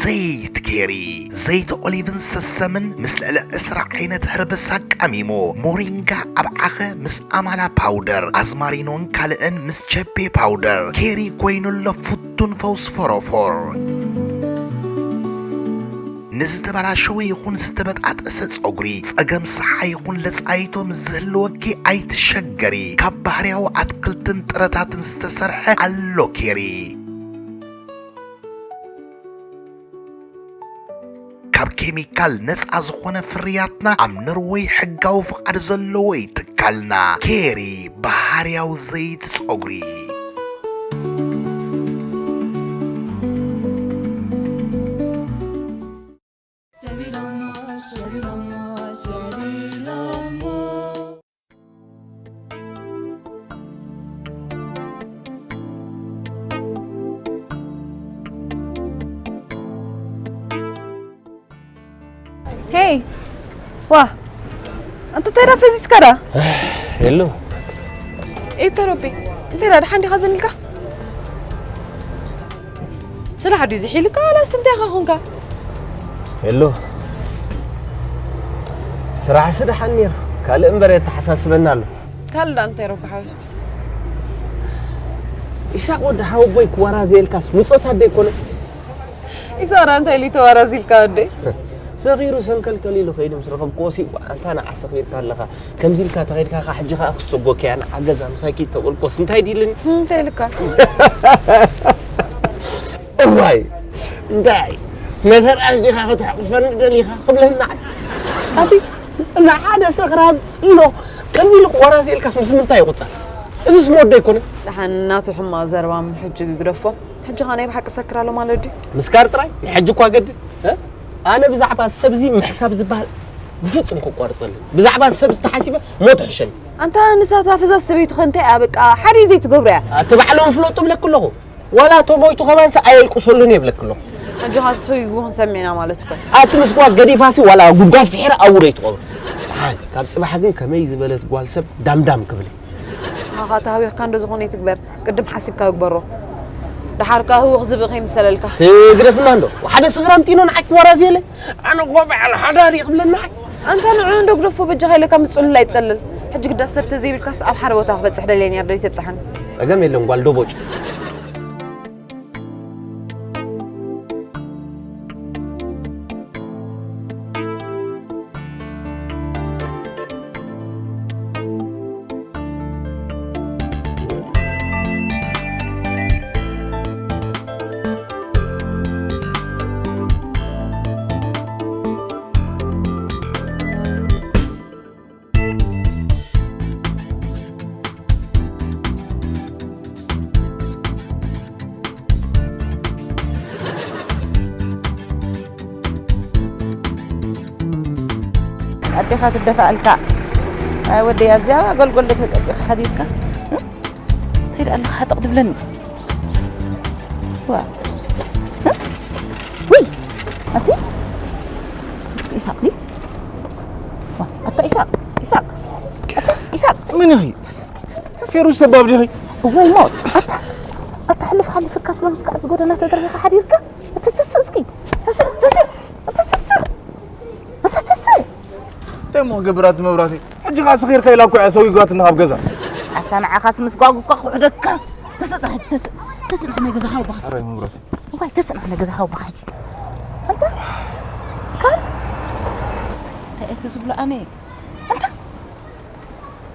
ዘይቲ ኬሪ፣ ዘይቲ ኦሊቭን ሰሰምን ምስ ልዕሊ ዕስራ ዓይነት ህርብስ ኣቃሚሙ፣ ሞሪንጋ ኣብ ዓኸ ምስ ኣማላ ፓውደር፣ ኣዝማሪኖን ካልእን ምስ ቸፔ ፓውደር፣ ኬሪ ኮይኑ ኣሎ ፍቱን ፈውሲ ፎሮፎር። ንዝተበላሸወ ይኹን ዝተበጣጠሰ ጸጉሪ፣ ጸገም ሰሓ ይኹን ለጻይቶ ምስ ዝህልወኪ ኣይትሸገሪ። ካብ ባህርያዊ ኣትክልትን ጥረታትን ዝተሰርሐ ኣሎ ኬሪ። ካብ ኬሚካል ነጻ ዝኾነ ፍርያትና ኣብ ኖርወይ ሕጋዊ ፍቓድ ዘለዎ እዩ ትካልና። ኬሪ ባህርያዊ ዘይቲ ጸጉሪ። ሄይ ዋ ኣንተ እንታይ ዳ ፈዚዝካ ዳ የሎ ኤታ ረቢ እንታይ ዳ ድሓን ዲኻ ዘኒልካ ስራሕ ድዩ ዝሒልካ ዋላስ እንታይ ኢኻ ኾንካ የሎ ስራሕሲ ደሓን ነይሩ ካልእ እምበር የተሓሳስበና ኣሎ ካልእ ዳ እንታይ ረቢ ሓወይ ኢሳቅ ወዲ ሓወቦይ ክወራዘየልካስ ምጾት ኣደ ኣይኮነን ኢሳራ እንታይ ኢሉ ተዋራዚልካ ኣደይ ሰኺሩ ሰንከልከል ኢሉ ከይዱ ምስ ረኸብክዎ ሲ ኣንታ ንዓ ሰኺርካ ኣለኻ ከምዚ ኢልካ ተኸይድካ ኻ ሕጂ ኸዓ ክሰጎከያ ንዓ ገዛ ምሳይ ኪድ ተበልኮስ እንታይ ድልኒ እንታይ ኢልካ እዋይ እንታይ መተርኣስ ዲኻ ከተሕቁፈኒ ደሊኻ ክብለና ኣቲ ንሓደ ሰኽራም ኢሎ ከምዚ ኢሉ ክወራዘየልካስ ምስ ምንታይ ይቑጸር እዚስ መወዲ ኣይኮነን ደሓን ናቱ ሕማቕ ዘረባ ሕጂ ግደፎ ሕጂ ኸ ናይ ብሓቂ ሰክር ኣሎ ማለት ድዩ? ምስካር ጥራይ ንሕጂ እኳ ገድድ፣ እ? ኣነ ብዛዕባ ሰብዚ ምሕሳብ ዝበሃል ብፍጹም ከቋርጸለይ። ብዛዕባ ሰብ ዝተሓሲበ ሞት ሕሸኒ። ኣንታ ንሳ እታ ፈዛዝ ሰበይቱ ከ እንታይ እያ በቃ ሓደ እዩ ዘይትገብሮ እያ። ኣቲ ባዕሎም ፍለጡ እብለኪ ኣለኹ። ዋላ እቶ ሞይቱ ከማንስ ኣየልቅሰሉን እየ እብለኪ ኣለኹ። ሕጂ ኸ ትሰይጉ ክንሰምዕ ኢና ማለት እኮ እዩ። ኣቲ ምስጓግ ገዲፋሲ ዋላ ጉድጓድ ፍሒራ ኣብኡ ዶ ይትቐብሮ። ደሓን ካብ ጽባሕ ግን ከመይ ዝበለት ጓል ሰብ ዳምዳም ክብል እየ። ንስኻ ተሃዊኽካ እንዶ ዝኾነ ይትግበር፣ ቅድም ሓሲብካ ግበሮ። ደሓር ከኣ ህውኽ ዝብኢ ከይምሰለልካ። ትግደፍና እንዶ ሓደ ስኽራም ጢኖ ንዓኪ ወራዝየለ። ኣነ እኮ በዓል ሓዳር እየ ክብለና። ኣንታ ንዑ እንዶ ግደፎ በጃኻ ኢለካ ምስ ጽሉል ኣይትጸልል። ሕጂ ግዳ ሰብ ተዘይብልካስ ኣብ ሓደ ቦታ ክበጽሕ ደልየ ነይረ፣ ደሊት የብጽሓኒ። ጸገም የለን ጓል ዶቦጭ። ኣዴኻ ትደፋኣልካ። ኣይ ወደይ፣ ኣብዚኣ ጎልጎል ተጠቂኻ ሓዲርካ። እንታይ ደኣ ኣለኻ ሓጠቕ ትብለኒ? ዋ። ውይ! ኣቲ? እስኪ ኢሳቕ ድዩ? ዋ፣ ኣታ ኢሳቕ፣ ኢሳቕ፣ ኣታ ኢሳቕ። መን ኢኺ? ፌሩዝ ሰባብ ዲኺ? እዋይ ሞት! ኣታ፣ ኣታ ሕልፍ ሓሊፍካስ ሎምስ ከዓ ዝጎደና ተደርቢኻ ሓዲርካ? እቲ ትስእ እስኪ፣ ትስእ፣ ትስእ፣ እቲ ትስእ፣ ኣታ ትስእ። እንታይ እሞ ክገብር ኣቲ መብራህተይ? ሕጂ ኸኣ ሰኺርካ ኢላ እኮ እያ ሰጒጓትና ካብ ገዛ። ኣታ ንዓኻስ ምስጓግ እኳ ክውሕደካ። ተስእ ጥራሕ ሕጂ ተስእ። ተስእ ንዓይ ናይ ገዛ ሓወቦኻ። ኣራይ መብራህተይ። እዋይ ተስእ ንዓይ ናይ ገዛ ሓወቦኻ ሕጂ። ኣንታ ካን እንታይ እቲ ዝብሎ ኣነ? ኣንታ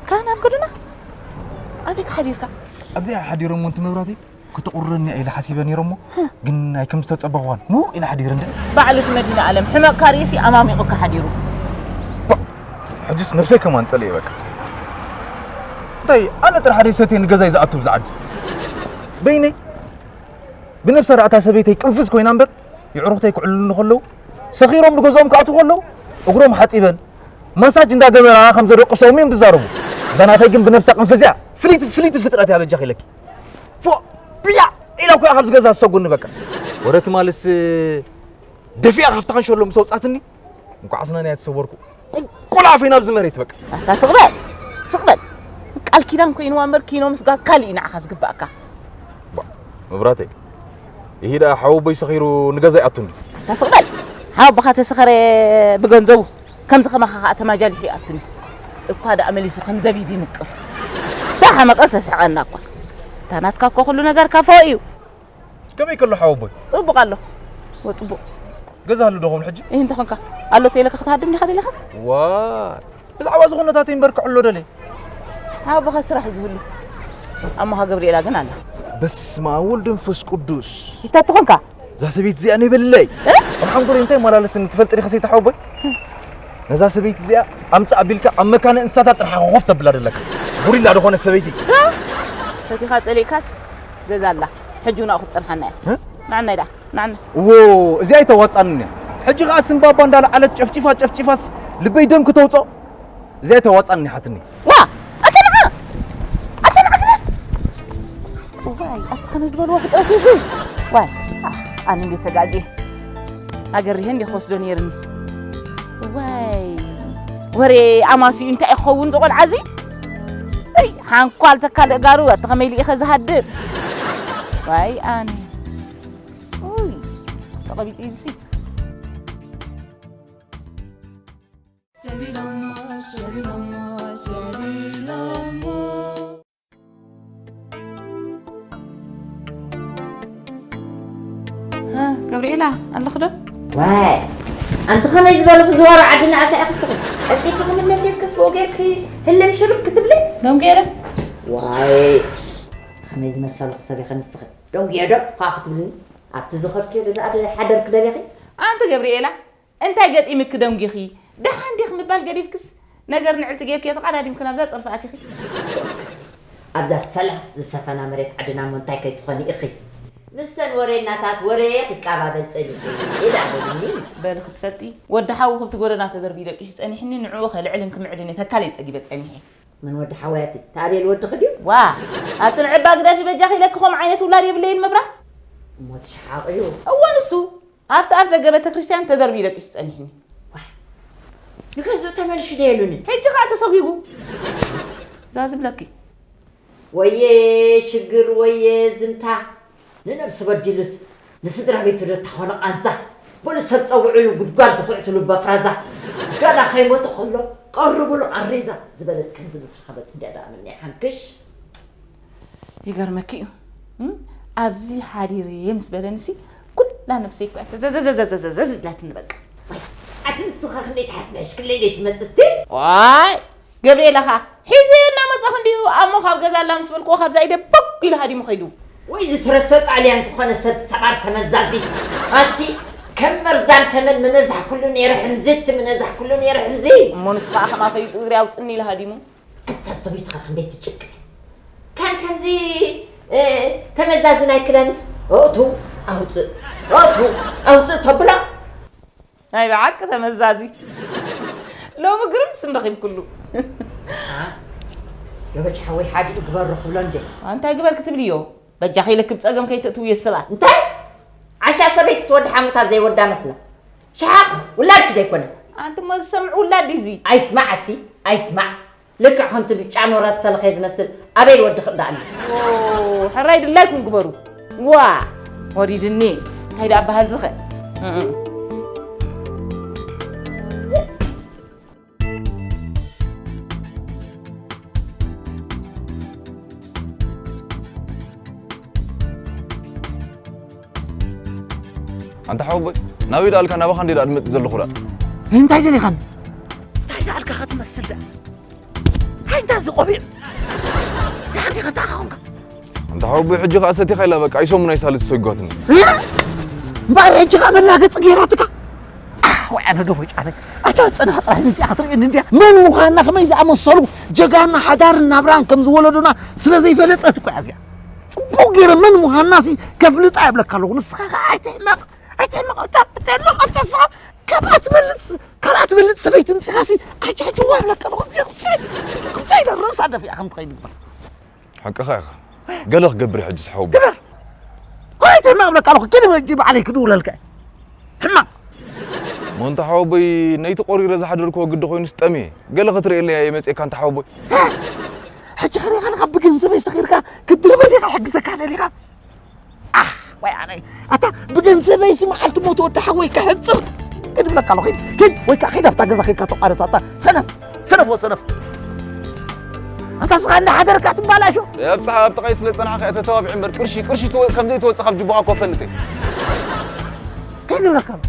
ካን ኣብ ጎደና ኣበይ ሓዲርካ? ኣብዚኣ ሓዲሮም እንቲ መብራህተይ? ክተቑርረኒ ኢለ ሓሲበ ነይረ እሞ፣ ግን ኣይ ከም ዝተጸበኽዋን ምዉቕ ኢለ ሓዲረ እንደ። ባዕሉ እቲ መድህኒ ኣለም ሕመቕካ ርእሲ ኣማሚቑካ ሓዲሩ። ባ፣ ሕጅስ ነብሰይ ከማን ጸልየ በቃ። እንታይ፣ ኣነ ጥራሕ ደይ ሰትየ ንገዛይ ዝኣቱ ብዛ ዓዲ? በይነይ፣ ብነብሰ ራእታ ሰበይተይ ቅንፍዝ ኮይና እምበር፣ የዕሩኽተይ ክዕልሉኒ ከለዉ፣ ሰኺሮም ንገዝኦም ክኣትዉ ከለዉ፣ እግሮም ሓጺበን፣ ማሳጅ እንዳገበራ ከም ዘደቅሶም እዮም ዝዛረቡ። እዛ ናተይ ግን ብነብሳ ቅንፍዝ እያ። ፍልይቲ፣ ፍልይቲ ፍጥረት እያ በጃኺ ኢለኪ። ፎእ፣ ብያ ኢላ እኮ እያ ካብዚ ገዛ ዝሰጉኒ በቃ። ወረ ትማልስ ደፊኣ ካብቲ ካንሸሎ ምስ ኣውጻትኒ፣ እንኳዕ ኣስናን እያ ተሰወርኩ። ቁልቁል ኣፈይ ናብዚ መሬት በቃ። ኣታ ስቕ በል፣ ስቕ በል። ቃል ኪዳን ኮይንዋ እምበር ኪኖ ምስጋግ ካልእ እዩ ንዓኻ ዝግባኣካ። ባ፣ መብራተይ፣ ይሂዳ ሓወቦይ ሰኺሩ ንገዛ ይኣቱኒ። ኣታ ስቕ በል። ሓወቦኻ ተሰኸረ ብገንዘቡ፣ ከምዚ ከማኻ ኸኣ ተማጃሊሑ ይኣቱኒ። እኳ ደኣ መሊሱ ከም ዘቢብ ይምቅር። እታ ሓመቐ ሰስሕቐና እኳ። እታ ናትካ እኮ ኩሉ ነገር ካፎ እዩ። ከመይ ከሎ ሓወቦይ? ጽቡቕ ኣሎ። ወጽቡቕ። ገዛ ኣሉ ዶ ኾን ሕጂ? እህ፣ እንተኾንካ። ኣሎ ተይለካ ክትሃድም ዲኻ ደሊኻ? ዋ፣ ብዛዕባ ዝኾነታት እምበር ክዕሎ ደለ። ሓወቦኻ ስራሕ ዝህሉ። ኣሞኻ ገብርኤላ ግን ኣላ። በስመ ኣብ ወልድ መንፈስ ቅዱስ። ይታ ትኾንካ? እዛ ሰበይቲ እዚኣ ነበለይ። እ? ኣብ ሓንጎለይ እንታይ መላለስኒ ትፈልጥ ዲኻ ሰይቲ ሓወቦይ? ነዛ ሰበይቲ እዚኣ ኣምጽእ ኣቢልካ ኣብ መካነ እንስሳታት ጥራሕ ኮፍ ተብላ ደለካ። ጉሪላ ዝኾነ ሰበይቲ። ዶ? ፈቲኻ ጸሊእካስ ገዛ ኣላ። ሕጂ እውን ኣብኡ ክትጸንሓና እያ። እ? ንዓናይ ደኣ፣ ንዓና። እዎ፣ እዚኣ ኣይተዋጻንን እያ። ሕጂ ኸኣ ስም ባባ እንዳለዓለት ጨፍጪፋ ጨፍጪፋስ ልበይ ደም ክተውጾ። እዚኣ ኣይተዋጻንን እያ ሓትኒ። ዋ! ኣታ ንዓ! ኣታ ንዓ ግደፍ! ዋይ፣ ኣታ ከመይ ዝበልዎ ፍጥረት እዩ እዚ? ዋይ፣ ኣህ፣ ኣነ እንዴት ተጋግየ። ኣገሪሀ እንዴ ክወስዶ ነይርኒ። ዋይ፣ ወሬ ኣማስዩ እንታይ ክኸውን ዝቖልዓ እዚ? እይ፣ ሓንኳል ተካልእ ጋሩ፣ ኣቲ ከመይ ኢሉ ኢኸ ዝሃድር? ዋይ፣ ኣነ። ኡይ፣ ተቐቢጹ እዩ እዚ። ሰቢሎሞ፣ ሰቢሎሞ፣ ሰቢሎሞ። ሃ፣ ገብርኤላ፣ ኣለኺ ዶ? ዋይ፣ ኣንቲ ከመይ ዝበሉ ክዝዋሩ ዓድና ኣሳኢ ክስኺ። ቀልጢፍኪ ክምለስ የልክስ ብኡ ጌርኪ ህልም ሽርብ ክትብሊ? ዶም ገይረ? ዋይ፣ ከመይ ዝመሰልኩ ሰብ ኢኺ ንስኺ። ዶም ገይረ ዶ? ኳ ክትብልኒ? ኣብቲ ዝኸድክዮ ዶ ዝኣደ ሓደርኪ ደሊኺ? ኣንቲ ገብርኤላ፣ እንታይ ገጢምኪ ደንጊኺ? ደሓን ዲኺ ምባል ገዲፍክስ፣ ነገር ንዕልቲ ጌርክዮ ተቓዳዲምኪ ናብዛ ጸርፊ ኣቲኺ። ስቕ እስከ፣ ኣብዛ ሰላም ዝሰፈና መሬት ዓድና እሞ እንታይ ከይትኾኒ ኢኺ? ምስተን ወሬናታት ወሬ ክቃባበል ጸኒሑ ኢላ በልኒ። በሊ ክትፈልጢ፣ ወዲ ሓዊ ክብቲ ጎደና ተደርቢ ደቂሽ ጸኒሕኒ፣ ንዕኡ ከልዕልን ክምዕድን ተካለይ ጸጊበ ጸኒሐ። ምን ወዲ ሓወያቲ? ታቤል ወዲ ክድዩ? ዋ፣ ኣቲ ንዕባ ግደፊ በጃኺ ኢለኪ፣ ከምኡ ዓይነት ውላድ የብለይን መብራት። እሞ ትሽሓቕ እዩ። እወ ንሱ፣ ኣብቲ ኣፍ ደገ ቤተ ክርስቲያን ተደርቢ ደቂሽ ጸኒሕኒ። ዋ፣ ንገዝኡ ተመልሹ ዶ የሉንን? ሕጂ ኸዓ ተሰጒጉ። ዛዝብለኪ። ወየ ሽግር ወየ ዝምታ ንነብሱ በዲሉስ ንስድራ ቤቱ ዶ ተኾነ ቃንዛ በሉ ሰብ ጸውዕሉ ጉድጓድ ዝኹዕትሉ በፍራዛ ጋላ ከይሞተ ከሎ ቀርቡሉ ቃሬዛ ዝበለት ከምዚ ምስ ረኸበት እንድያ ደኣ ምንያ ሓንክሽ ይገርመኪ እዩ እም? ኣብዚ ሓዲረ ምስ በለንሲ ኩላ ነብሰይ እኮ እያ ተዘዘዘዘዘዘዝ ኢላትኒ በቃ ኣቲ ንስኻ ክንደይ ትሓስበ ሽክለይ ደይ ትመጽእ እቲ ዋይ ገብርኤል ኣኻ ሒዘዮ እናመጻኹ እንድዩ ኣሞ ካብ ገዛ ኣላ ምስ በልክዎ ካብዛ ኢደ ቦግ ኢሉ ሃዲሙ ኸይዱ። ወይ ዝትረቶ ጣልያን ዝኾነ ሰብ ሰባር ተመዛዚ ኣቲ ከም መርዛም ተመን ምነዛሕኩሉ ነይረ ሕንዝቲ ምነዛሕኩሉ ነይረ ሕንዚ። እሞ ንሱ ኸዓ ከማኸ እዩ እግሪ ኣውጽኒ ኢሉ ሃዲሙ። ኣንሳ ሰበይትኻ ክንደይ ትጭክን። ካን ከምዚ ተመዛዚ ናይ ክዳንስ እእቱ ኣውፅእ እእቱ ኣውፅእ ተብሎ። ናይ ብሓቂ ተመዛዚ ሎሚ ግርም ስም ረኺብክሉ ሎበጭ ሓወይ ሓዲኡ ግበሩ ክብሎ እንደ እንታይ ግበር ክትብልዮ በጃኺ ልክብ ፀገም ከይተእትውዮ ሰባት እንታይ ዓሻ ሰበይትስ ወዲ ሓሙታ ዘይወዳ መስላ ሸሓቕ ውላድኪ ዘይኮነ ኣንቲ እሞ ዝሰምዕ ውላድ እዚ ኣይስማዕ ኣቲ ኣይስማዕ ልክዕ ከምቲ ብጫ ኖራ ዝተለኸየ ዝመስል ኣበይ ወዲ ክእዳእኒ። ሕራይ ድላይኩም ግበሩ። ዋ ወሪድኒ እንታይ ደኣ በሃል ዝኸ ኣንታ ሓወቦይ ናበይ ደኣልካ ናባኻ እንዴ ደኣ ድመጽእ ዘለኹ ደኣ እንታይ ደሊኻን እንታይ ደኣልካ ኸትመስል ደኣ እንታይ እንታይ እዚ ቆቢዕ ደሓን ዲኻ እንታይ ኸኾንካ ኣንታ ሓወቦይ ሕጂ ኸኣ ሰቲኻ ኢላ በቃ ኣይሰሙን ኣይሳልስ ሰጓትኒ እምበኣር ሕጂ ኸኣ መላገጺ ገይራትካ ወይ ኣነ ዶ ወይ ኣነ ኣታ ጽንሕ ጥራሕ ነዚኣ ክትርእየኒ እንድያ መን ምዃንና ከመይ ዝኣመሰሉ ጀጋና ሓዳርን ናብራን ከም ዝወለዱና ስለ ዘይፈለጠት እኮ እያ እዚኣ ጽቡቕ ገይረ መን ምዃንና ሲ ከፍልጣ የብለካ ኣለኹ ንስኻ ከኣ ኣይትሕመቕ ኣይትሕመቕ ኣይትሕመቕ ኣብታ ንስኻ ካብኣ ትበልጽ ካብኣ ትበልጽ ሰበይቲ ምጺኻሲ ኣጃጅዋ ይብለካ ኣለኹ እንታይ ኢለ ርእሳ ደፊኣ ከም ትኸይድ ይግበር ሓቅኻ ኢኻ ገለ ክገብር ሕጂ ዝሓወቦ ግበር ኣይትሕመቕ ይብለካ ኣለኹ ግን ሕጂ ባዕለይ ክድውለልካ ሕማቕ ሞንታ ሓወቦይ ነይቲ ቆሪረ ዝሓደርክዎ ግዲ ኮይኑስ ጠምየ ገለ ክትርእየለይ እየ መፅየካ እንተ ሓወቦይ ሕጂ ኸሪኻ ንኻ ብገንዘበይ ሰኺርካ ክትድርበ ዲኻ ሕግዘካ ደሊኻ ኣሕ ወይ ኣነይ ኣታ ብገንዘበይሲ መዓልቲ ሞት ወዲ ሓወይ ከሕፅር ክድብለካ ኣሎ ኪድ ኪድ ወይ ከዓ ኪድ ኣብታ ገዛ ኪድካ ተቋረፃ ኣታ ሰነፍ ሰነፍ ወ ሰነፍ ኣታ ስኻ እንዳሓደርካ ትባላሾ ኣብፅሓ ኣብ ጥቓይ ስለ ዝፀናሕካ እየ ተተባቢዑ እምበር ቅርሺ ቅርሺ ትወ- ከም ዘይትወፅእ ካብ ጅቡኻ እኮ ፈልጥ እየ ከይድብለካ ኣሎ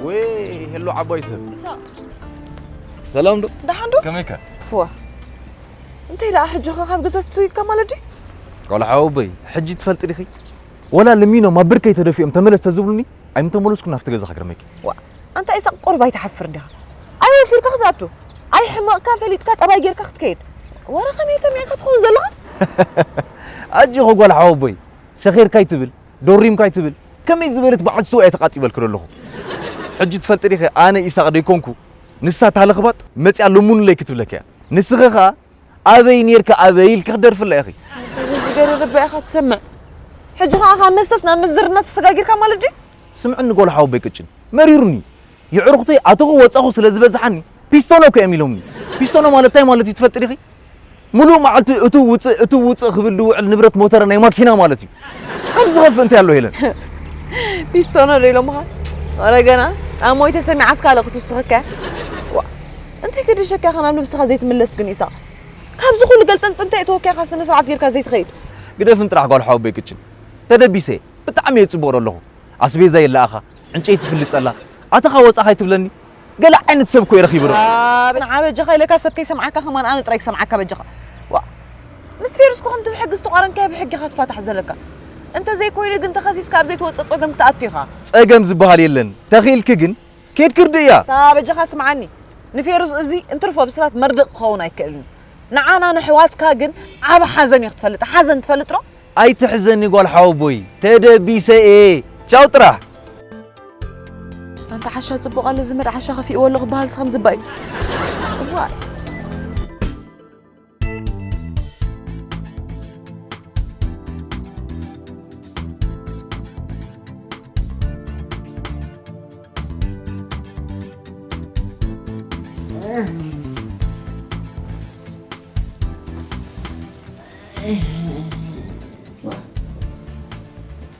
ወይ ሄሎ ዓባይ ሰብ ሰላም ዶ ደሓን ዶ ከመይካ ዋ እንታይ ደኣ ሕጂ ኸ ካብ ገዛ ትስዊካ ማለት ድዩ ቆልዓ ወበይ ሕጂ ትፈልጢ ዲኺ ወላ ልሚኖም ኣብ ብርከይ ተደፊኦም ተመለስ ተዝብሉኒ ኣይምተመለስኩ ናብቲ ገዛ ክገርመኪ ዋ ኣንታ ኢሳቅ ቁሩብ ኣይትሓፍር ዲኻ ኣይወፊርካ ክትኣቱ ኣይሕመቕካ ፈሊጥካ ጠባይ ጌርካ ክትከይድ ወረ ከመይ ከመይ ኢኻ ትኸውን ዘለኻ ኣጆኺ ጓል ሓወቦይ ሰኺርካ ኣይትብል ዶሪምካ ኣይትብል ከመይ ዝበለት በዓልቲ ሰብኣይ ተቓጢበልኪ ዘለኹ ሕጂ ትፈልጢ ዲኺ ኣነ ኢሳቕ ደይኮንኩ ንሳ እታ ለኽባጥ መጺኣ ለሙኑለይ ክትብለኪ እያ ንስኺ ኸኣ ኣበይ ኔርካ ኣበይ ኢልኪ ክደርፍላ ኢኺ። ዝገርርባ ኢኻ ትሰምዕ። ሕጂ ኸኣ ካብ መስተስ ናብ ምዝርና ተሰጋጊርካ ማለት ድዩ? ስምዕኒ ጓል ሓወቦይ ቅጭን መሪሩኒ። የዕሩኽተይ ኣተኹ ወጻኹ ስለ ዝበዝሓኒ ፒስቶኖ እኮ እዮም ኢሎምኒ። ፒስቶኖ ማለት እንታይ ማለት እዩ ትፈልጢ ዲኺ? ሙሉእ መዓልቲ እትው ውጽእ እትው ውጽእ ክብል ዝውዕል ንብረት ሞተረ ናይ ማኪና ማለት እዩ። ካብ ዝኸፍእ እንታይ ኣሎ ሄለን? ፒስቶኖ ዶ ኢሎምኻ? ወረ ገና ኣሞይ ተሰሚዓስ ካልእ ክትውስኸካ እያ። ዋ እንታይ ገደሸካ ኢኻ ናብ ነብስኻ ዘይትምለስ ግን ኢሳቕ? ካብዚ ኩሉ ገልጠምጥምታ እየ ተወኪያኻ ስነ ስርዓት ጌርካ ዘይትኸይድ። ግደፍን ጥራሕ ጓል ሓወቦይ ቅጭን። ተደቢሰ እየ። ብጣዕሚ እየ ዝጽብቕ ዘለኹ። ኣስቤዛ ይለኣኻ፣ ዕንጨይቲ ይፍልጸላ። ኣተኻ ወጻኻ ኣይትብለኒ። ገለ ዓይነት ሰብ እኮ እዩ ረኺቡ። ንዓ በጃኻ ኢለካ ሰብ ከይሰምዓካ ከማን ኣነ ጥራይ ክሰምዓካ በጃኻ። ዋ፣ ምስ ፌሩስ እኮ ከምቲ ብሕጊ ዝተቋረንካዮ ብሕጊ ኢኻ ትፋታሕ ዘለካ። እንተ ዘይኮይኑ ግን ተኸሲስካ ኣብ ዘይትወጽእ ጸገም ክትኣቱ ኢኻ። ጸገም ዝበሃል የለን። ተኺእልኪ ግን ኬድኪ ርድእያ። እታ በጃኻ ስምዓኒ። ንፌሩዝ እዚ እንትርፎ ብስራት መርድእ ክኸውን ኣይክእልን። ንዓና ንሕዋትካ ግን ዓቢ ሓዘን እዩ ክትፈልጥ። ሓዘን ትፈልጥ ዶ? ኣይትሕዘኒ ጓል ሓወቦይ፣ ተደቢሰ እየ። ቻው ጥራሕ። ኣንታ ሓሻ ጽቡቕ ኣሎ ዝምር ዓሻ ከፊእዎ ኣሎ ክበሃል ስኸም ዝባይ። እዋይ።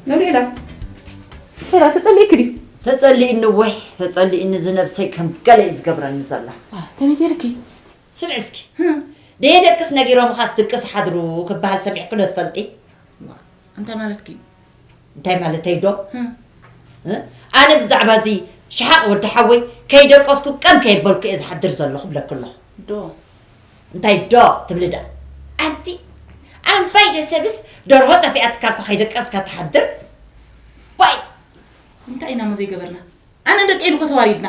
መብሬዳ፣ ሄራ ተጸሊእክ ድዩ? ተጸሊእኒ ወይ፣ ተጸሊእኒ፣ እዚ ነብሰይ ከም ገለ እዩ ዝገብረኒ ዘሎ። ዋ፣ ከመይ ገይርኪ? ስምዒ እስኪ፣ ደየደቅስ ነጊሮምኻስ ድቅስ ሓድሩ ክበሃል ሰሚዕኪ ዶ ትፈልጢ? ዋ፣ እንታይ ማለትኪ? እንታይ ማለተይ ዶ? እ? ኣነ ብዛዕባ እዚ ሽሓቕ ወዲ ሓወይ ከይደቀስኩ ቀም ከየበልኩ እየ ዝሓድር ዘለኹ ብለኪ ኣለኹ። ዶ? እንታይ ዶ ትብሊ ደኣ? ኣንቲ ኣምባይ ዶ ሰብስ ደርሆ ጠፊኣትካ እኮ ከይደቀስካ ትሓድር? ዋይ! እንታይ ኢና እሞ ዘይገበርና? ኣነን ደቀይን እኮ ተዋሪድና።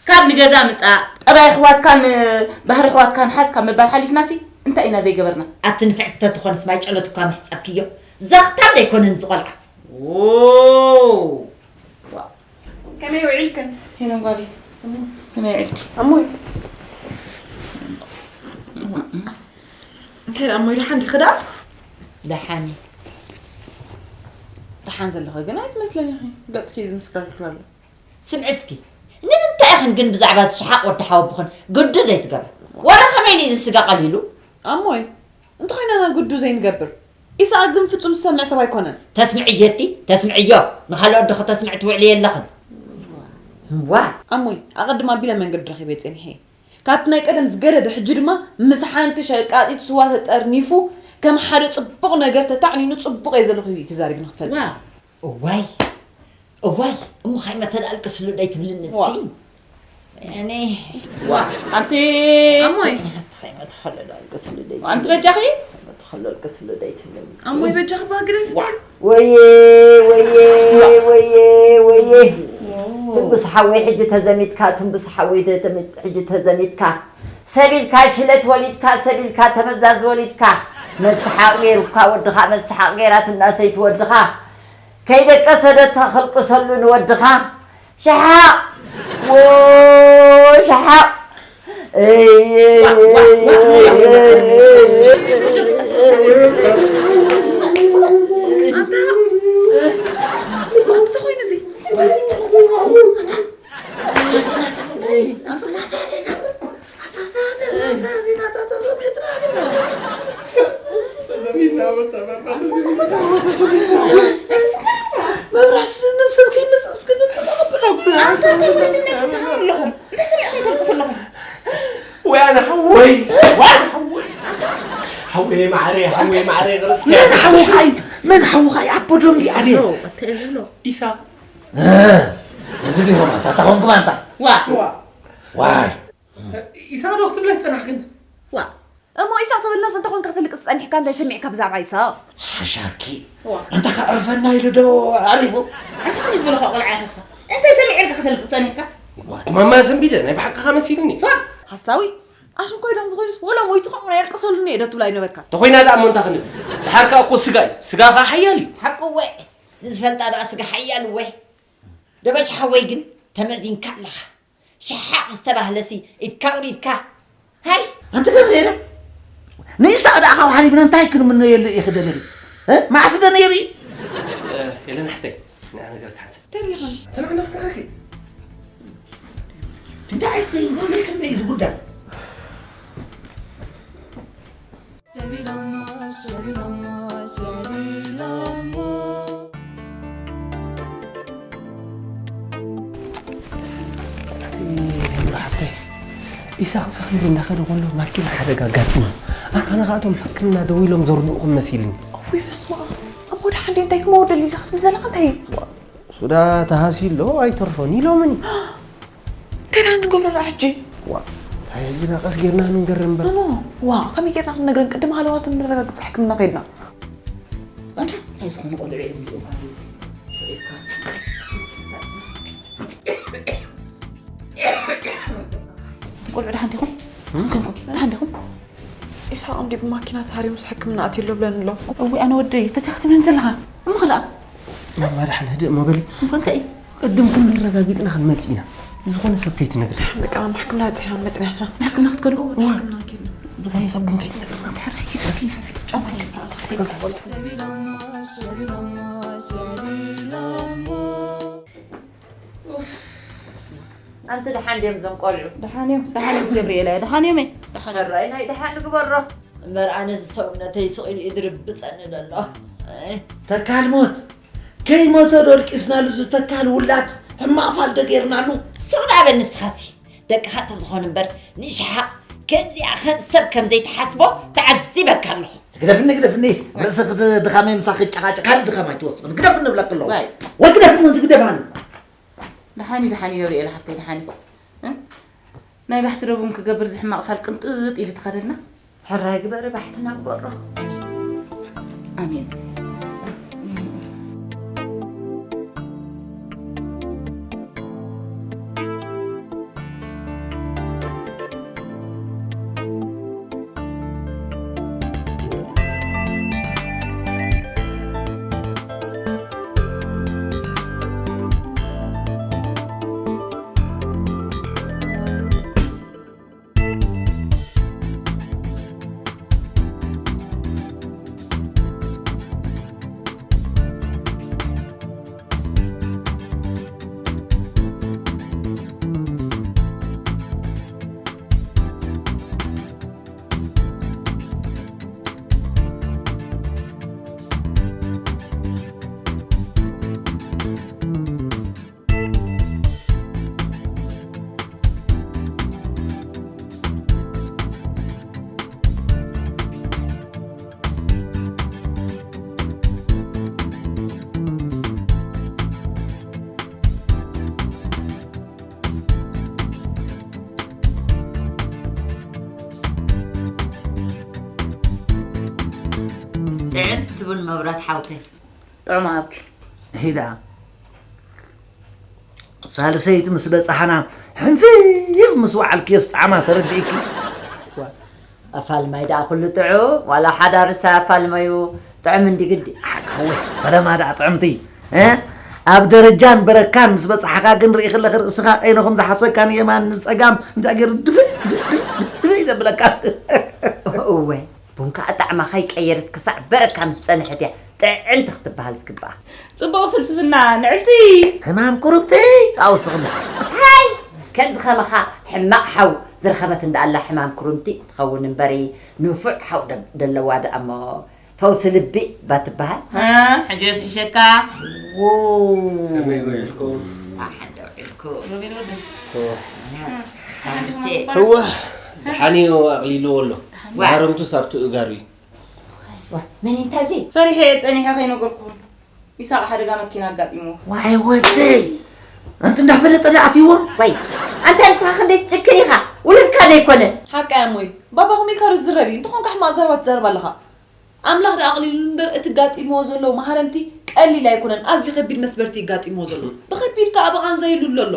ካብ ንገዛ ምጻእ፣ ጠባይ ኣሕዋትካን ባህሪ ኣሕዋትካን ሓዝ ካብ ምባል ሓሊፍናሲ እንታይ ኢና ዘይገበርና? ኣቲ ንፍዕቲ ተትኾንስ ማይ ጨሎት እኳ ምሕጸብክዮ። ዘኽታም ደይኮነን እዚ ቆልዓ። ዎ! ዋ! ከመይ ውዒልክን? ሄለን ጓለይ፣ ከመይ ውዒልኪ? ኣሞይ። እንታይ ደኣ ኣሞይ፣ ደሓን ዲኺ ደኣ? ደሓን እየ። ደሓን ዘለኺ ግን ኣይትመስልን ኢኺ። ገጽኪ እዩ ዝምስከርክር ኣሎ። ስምዒ እስኪ፣ ንምንታይ ኢኽን ግን ብዛዕባ እቲ ሽሓቕ ወዲ ሓወቦኽን ግዱ ዘይትገብራ? ወረ ከመይ ኢሉ እዚ ስጋ ቀሊሉ? ኣሞይ፣ እንተኾይናና ግዱ ዘይንገብር። ኢሳቕ ግን ፍጹም ዝሰምዕ ሰብ ኣይኮነን። ተስምዕዮ እቲ፣ ተስምዕዮ። ንኻልኦት ዶ ከተስምዒ ትውዕሊ የለኽን? ዋ። ኣሞይ፣ ኣቐድም ኣቢለ መንገዲ ረኺበ ጸኒሐ። ካብቲ ናይ ቀደም ዝገደደ፣ ሕጂ ድማ ምስ ሓንቲ ሸቃጢት ስዋ ተጠርኒፉ፣ ከም ሓደ ጽቡቕ ነገር ተታዕኒኑ፣ ጽቡቕ እየ ዘለኹ እዩ ተዛሪብኒ ክትፈልጢ። ዋ። እዋይ፣ እዋይ፣ እሞ ኻይ መተን ኣልቅስሉ ደይ ትብልኒ ዋ። እቲ? እኔ ዋ፣ ኣንቲ ኣሞይ። ኣንቲ ኻይ መተኸለሉ ኣልቅስሉ ደይ ኣንቲ ትብልኒ። በጃኺ? መተኸለሉ ኣልቅስሉ ደይ ትብልኒ እቲ? ኣሞይ በጃኺ ባህግረ ዋ። ፍትሕ። ወየ፣ ወየ፣ ወየ፣ ወየ። ትንብስ ሓወይ ሕጂ ተዘሚትካ፣ ትንብስ ሓወይ ተዘሚት-፣ ሕጂ ተዘሚትካ። ሰቢልካ ሽለት ወሊድካ፣ ሰቢልካ ተመዛዝ ወሊድካ። መስሓቕ ገይሩካ ወድኻ፣ መስሓቕ ገይራትና ሰይቲ ወድኻ። ከይደቀሰ ዶ ተኽልቅሰሉ ንወድኻ? ሽሓቕ! ዎ ሽሓቕ! እይ፣ እይ፣ እይ፣ እይ፣ እይ። መብራት ዝነስብ ከይመጽእ እስኪ ንጽባቕ ብሎ። ኣንታ እንታይ ምንድን ነው ትታሃሩ ኣለኹም? እንታይ ሰሚዕኹም ተልቅሱ ኣለኹም? ወይ ኣነ ሓወይ፣ ወይ ኣነ ሓወይ። ሓወይ ማዕረ፣ ሓወይ ማዕረ፣ ክርስቲያን። መን ሓውኻ እዩ? መን ሓውኻ እዩ? ኣቦ ዶንጊ ኣበይ? ኣታ እየ ዝብሎ። ኢሳ። እ፣ እዚ ዲኹም ኣንታ፣ ኣታ ኾንኩም ኣንታ? ዋ። ዋ። ዋይ። ኢሳ ዶ ክትብለይ ዝጸናሕክን? ዋ። እሞ ኢሳቕ ተበልናስ እንተ ኾንካ ክትልቅስ ጸኒሕካ እንታይ ሰሚዕካ ብዛዕባ ኢሳቕ? ሓሻኪ። ዋ። ኣንታ ከዕርፈና ኢሉ ዶ ዓሪፉ? ኣንታ ከመይ ዝበለኻ ቆልዓ ኢኻ እስኻ? እንታይ ሰሚዑ ኢልካ ክትልቅስ ጸኒሕካ? ዋ፣ ማማ ሰንቢደ ናይ ብሓቅኻ መሲሉኒ። ሳ-፣ ሓሳዊ፣ ኣሽንኮይ ዶም ዝኾይኑስ ወላ ሞይቱ ከምኡ ናይ ኣልቅሰሉኒ እየ ዶ ትብላ ኣይነበርካ? ተኾይና ደኣ እሞ እንታይ ክንብል? ደሓር ከኣ እኮ ስጋ እዩ። ስጋ ከኣ ሓያል እዩ። ሓቂ እወ፣ ንዝፈልጣ ደኣ ስጋ ሓያል እወ። ደበጭ ሓወይ ግን ተመዚንካ ኣለኻ። ሸሓቕ ዝተባህለሲ ኢድካ ኣውሪድካ። ሃይ! ኣንቲ ገብርኤል፣ ንኢሳቕ ደኣ ካብ ሓሊፍና እንታይ ክንምነየሉ ኢኺ ደለኺ? እ? መዓስ ዶ ነይሩ እዩ? እ፣ የለን ሓፍተይ፣ ንዓ ነገር ክሓንሰብ። እንታይ ደለኻ? ተናዕናዕ፣ ተናዕናዕ። እንታይ ኢኺ? ከመይ፣ ከመይ እዩ እዚ ጉዳይ? ሰቢሎሞ፣ ሰቢሎሞ፣ ሰቢሎሞ። ሓፍተይ፣ ኢሳቕ ሰኺሩ እናኸደ ከሎ ማኪና ሓደጋ ኣጋጢሙ። ኣነ ኸኣ እቶም ሕክምና ደው ኢሎም ዘርድኡኹም መሲልኒ። እውይ፣ በስመ ኣብ። እሞ ደሓን ድዩ? እንታይ ክመወደሉ ኢልካ ትብል ዘለኻ እንታይ እዩ? ሱዳ ተሃስዩ ኣሎ፣ ኣይተርፎን ኢሎምኒ። እንታይ እንታይ ንገብሮ ደኣ ሕጂ? ዋ፣ እንታይ ሕጂ ደኣ ቀስ ጌርና ንንገር እምበር። ኖ፣ ኖ። ዋ፣ ከመይ ጌርና ክንነግረን? ቅድም ሃለዋቶም ነረጋግጽ ሕክምና ከይድና። እንታይ ዝኾነ ቆልዑ እዮም እዚኦም? ቆልዑ ደሓን ዲኹም? ደሓን ዲኹም? ኢሳቕ እንዲ ብማኪና ተሃሪሙስ ሕክምና ኣትዩ ኣሎ ብለኒ ኣሎ። እዊ ኣነ ወደይ፣ ተተኽትብለኒ ዘለኻ? እሞ ኸለኣ? ማማ ደሓን ህድእ እሞ በሊ። እሞ እንታይ እዩ? ቅድም ኩሉ ኣረጋጊጽና ክንመጽእ ኢና። ንዝኾነ ሰብ ከይትነግሪ። በቃ ማማ ሕክምና በጺሕና ክንመጽእ ኢና ንሕና። ንሕክምና ክትከዱ? እዋ። ዝኾነ ሰብ ግን ከይትነግሪ ማማ። ሕራይ ኪድ እስኪ ጫማ ኣንቲ ደሓን ድዮም እዞም ቆልዑ? ደሓን እዮም፣ ደሓን እዮም ገብርኤል፣ ደሓን እዮም። ደሓን እዮም። ሕራይ ናይ ደሓን ንግበሮ እምበር ኣነ እዚ ሰውነተይ ስቕ ኢሉ እዩ ድርብጸኒ ዘሎ። ተካል ሞት ከይሞተ ዶ ኣልቂስናሉ? ዝተካል ውላድ ሕማቕ ፋል ዶ ጌርናሉ? ስቕ ደኣ በል ንስኻሲ። ደቅኻ እንተዝኾኑ እምበር ንእሽሓቕ ከምዚኣ ከም ሰብ ከም ዘይትሓስቦ ተዓዚበካ ኣለኹ። ግደፍኒ ግደፍኒ፣ ርእሲ ድኻመይ ምሳኺ ይጨቓጨቕ፣ ካልእ ድኻም ኣይትወስኽን። ግደፍኒ እብለኪ ኣለኹ። ዋይ። ወይ ግደፍኒ፣ ግደፋኒ። ደሓን እዩ፣ ደሓን እዩ ገብርኤል ሓፍተይ፣ ደሓን እዩ። እ? ናይ ባሕቲ ዶ ቡን ክገብር እዚ ሕማቕ ፋል ቅንጥጥ ኢሉ ተኸደልና? ሕራይ ግበሪ ባሕትና ግበሮ። ኣሜን። ጥዕምቲ ቡን መብራት ሓውተይ። ጥዑም ሃብኪ። ሂዳ ሳልሰይቲ ምስ በጻሕና ሕንፊፍ ምስ ወዓልክዮስ ጣዕማ ተረዲእኪ። ኣፋልማይ ደኣ ኩሉ ጥዑም ዋላ ሓዳርሳ ኣፋልመዩ ጥዑም እንዲ ግዲ። ሓቃዊ ፈለማ ደኣ ጥዕምቲ እ ኣብ ደረጃን በረካን ምስ በጻሕካ ግን ርኢ ከለኺ ርእስኻ ቀይኖ ከም ዝሓሰካ ንየማን ንጸጋም እንታይ ገይሩ ድፍእ ድፍእ ድፍእ ዘብለካ። እወ ቡን ከኣ ጣዕማ ከይቀየረት ክሳዕ በረካ ምስ ጸንሐት እያ ጥዕምቲ ክትበሃል ዝግብኣ። ጽቡቕ ፍልስፍና ንዕልቲ። ሕማም ኩርምቲ ኣውስኽና። ሃይ ከምዚ ከማኻ ሕማቕ ሓው ዝረኸበት እንዳኣላ ሕማም ኩርምቲ ትኸውን እምበሪ ንፉዕ ሓው ደለዋ ደኣሞ ፈውሲ ልቢ ባትበሃል። ሕጂ ትሕሸካ። ከመይ ውዒልኩም? ሓንደ ውዒልኩም። እወ ደሓን እዩ ኣቕሊልዎ ኣሎ። ማህረምቱስ ኣብቲ እጋሩ እዩ። መን እንታዚ? ፈሪሐ እየ ጸኒሐ ከይነገርኩኹም። ይሳቕ ሓደጋ መኪና ኣጋጢምዎ። ዋይ ወደይ ኣንቲ እንዳፈለጠ ዶ ኣትይዎም? ዋይ ኣንታ ንስኻ ክንደይ ትጭክን ኢኻ? ውሉድካ ዶ ኣይኮነን? ሓቃ እያ እሞይ ባባኹም ኢልካ ዶ ትዝረቢ? እንተኾንካ ሕማቕ ዘረባ ትዛረብ ኣለኻ። ኣምላኽ ደኣ ኣቕሊሉሉ እምበር እቲ ጋጢምዎ ዘሎ ማህረምቲ ቀሊል ኣይኮነን። ኣዝዩ ከቢድ መስበርቲ እዩ ጋጢምዎ ዘሎ። ብኸቢድ ከኣ ብቓንዛ ኢሉሉ ኣሎ።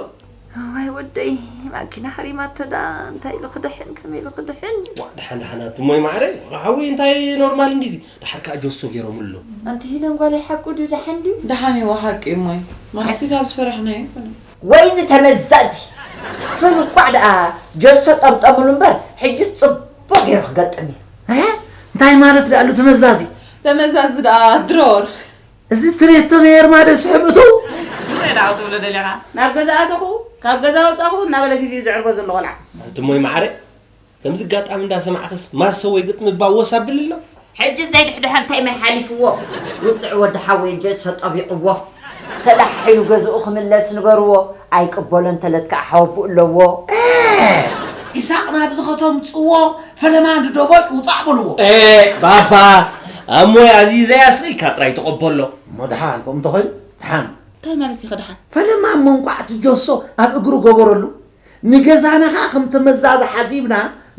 እዋይ ወደይ ማኪና ሃሪማቶ ደኣ እንታይ ኢሉ ክድሕን ከመይ ኢሉ ክድሕን። ዋእ ደሓን ደሓን ኣቲ እሞይ ማዕረ ሓወይ እንታይ ኖርማል እንድዩ እዚ ደሓር ከኣ ጀሶ ጌሮምሉ ኣለዉ። ኣንቲ ሄለን ጓለይ ሓቁ ድዩ ደሓን ድዩ? ደሓን እየ ሓቂ እሞይ ማስቲካ ኣብ ዝፈራሕናዮ ኣይኮነን። ወይ እዚ ተመዛዚ በሉ እንቋዕ ደኣ ጀሶ ጠምጠምሉ እምበር ሕጅስ ጽቡቕ ጌሩ ክገጥም እዩ። እህ እንታይ ማለት ደኣ ኣሉ ተመዛዚ? ተመዛዚ ደኣ ድሮር። እዚ ትሬቶ ነየር ማደ ስሕብ እቱ እንታይ ደኣ ክትብሎ ደሊኻ? ናብ ገዛ ኣተኹ ካብ ገዛ ወጻኹ እናበለ ግዜኡ ዘዕርቦ ዘሎ ቆልዓ። ኣንቲ ሞይ መዓረ ከምዚ ጋጣሚ እንዳሰማዕክስ ማሰ ወይ ግጥሚ ባወስ ኣብልሎ። ሕጂ ዘይድሕድሖ እንታይ ማይ ሓሊፍዎ ውጽዕ ወዲ ሓወይ ጀሶ ጠቢቕዎ ሰላሕ ኢሉ ገዝኡ ክምለስ ንገርዎ ኣይቅበሎን ተለት ከዓ ሓወቡኡ ኣለዎ። ኢሳቕ ናብዚ ከተምፅዎ ፈለማ ንደቦጭ ውፃእ በልዎ። ኤ ባባ ኣሞይ ኣዚዘያ ስቕ ኢልካ ጥራይ ተቐበሎ። እሞ ደሓን ከምኡ እንተኾይኑ ደሓን። እንታይ ማለት ኢኻ ደሓን? ፈለማ እሞ እንቋዕ እቲ ጀሶ ኣብ እግሩ ገበረሉ። ንገዛና ኸዓ ከም ተመዛዚ ሓሲብና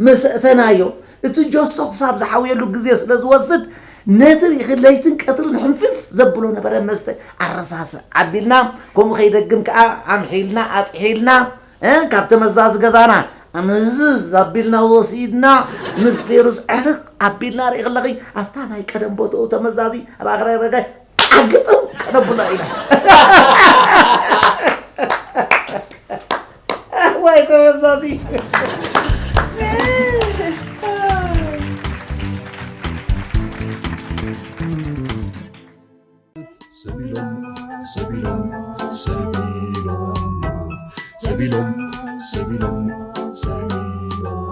ምስ እተናዮ፣ እቲ ጀሶ ክሳብ ዝሓውየሉ ግዜ ስለ ዝወስድ፣ ነቲ ርኢኺ ለይትን ቀትርን ሕንፍፍ ዘብሎ ነበረ መስተ ኣረሳስዕ ኣቢልና፣ ከምኡ ከይደግም ከኣ ኣምሒልና ኣጥሒልና፣ እ፣ ካብ ተመዛዚ ገዛና ኣምዝዝ ኣቢልና ወሲድና፣ ምስ ፌሩዝ ዕርቕ ኣቢልና፣ ርኢኺ ኣለኺ ኣብታ ናይ ቀደም ቦታኡ ተመዛዚ ኣብ ኣኽራይ ረጋይ ዓግጥም ከነብሎ ኢና። ዋይ ተመዛዚ። ሰቢሎም ሰቢሎም ሰቢሎም ሰቢሎም ሰቢሎም ሰቢሎም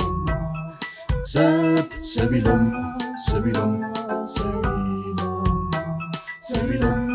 ሰብ ሰቢሎም ሰቢሎም ሰቢሎም ሰቢሎም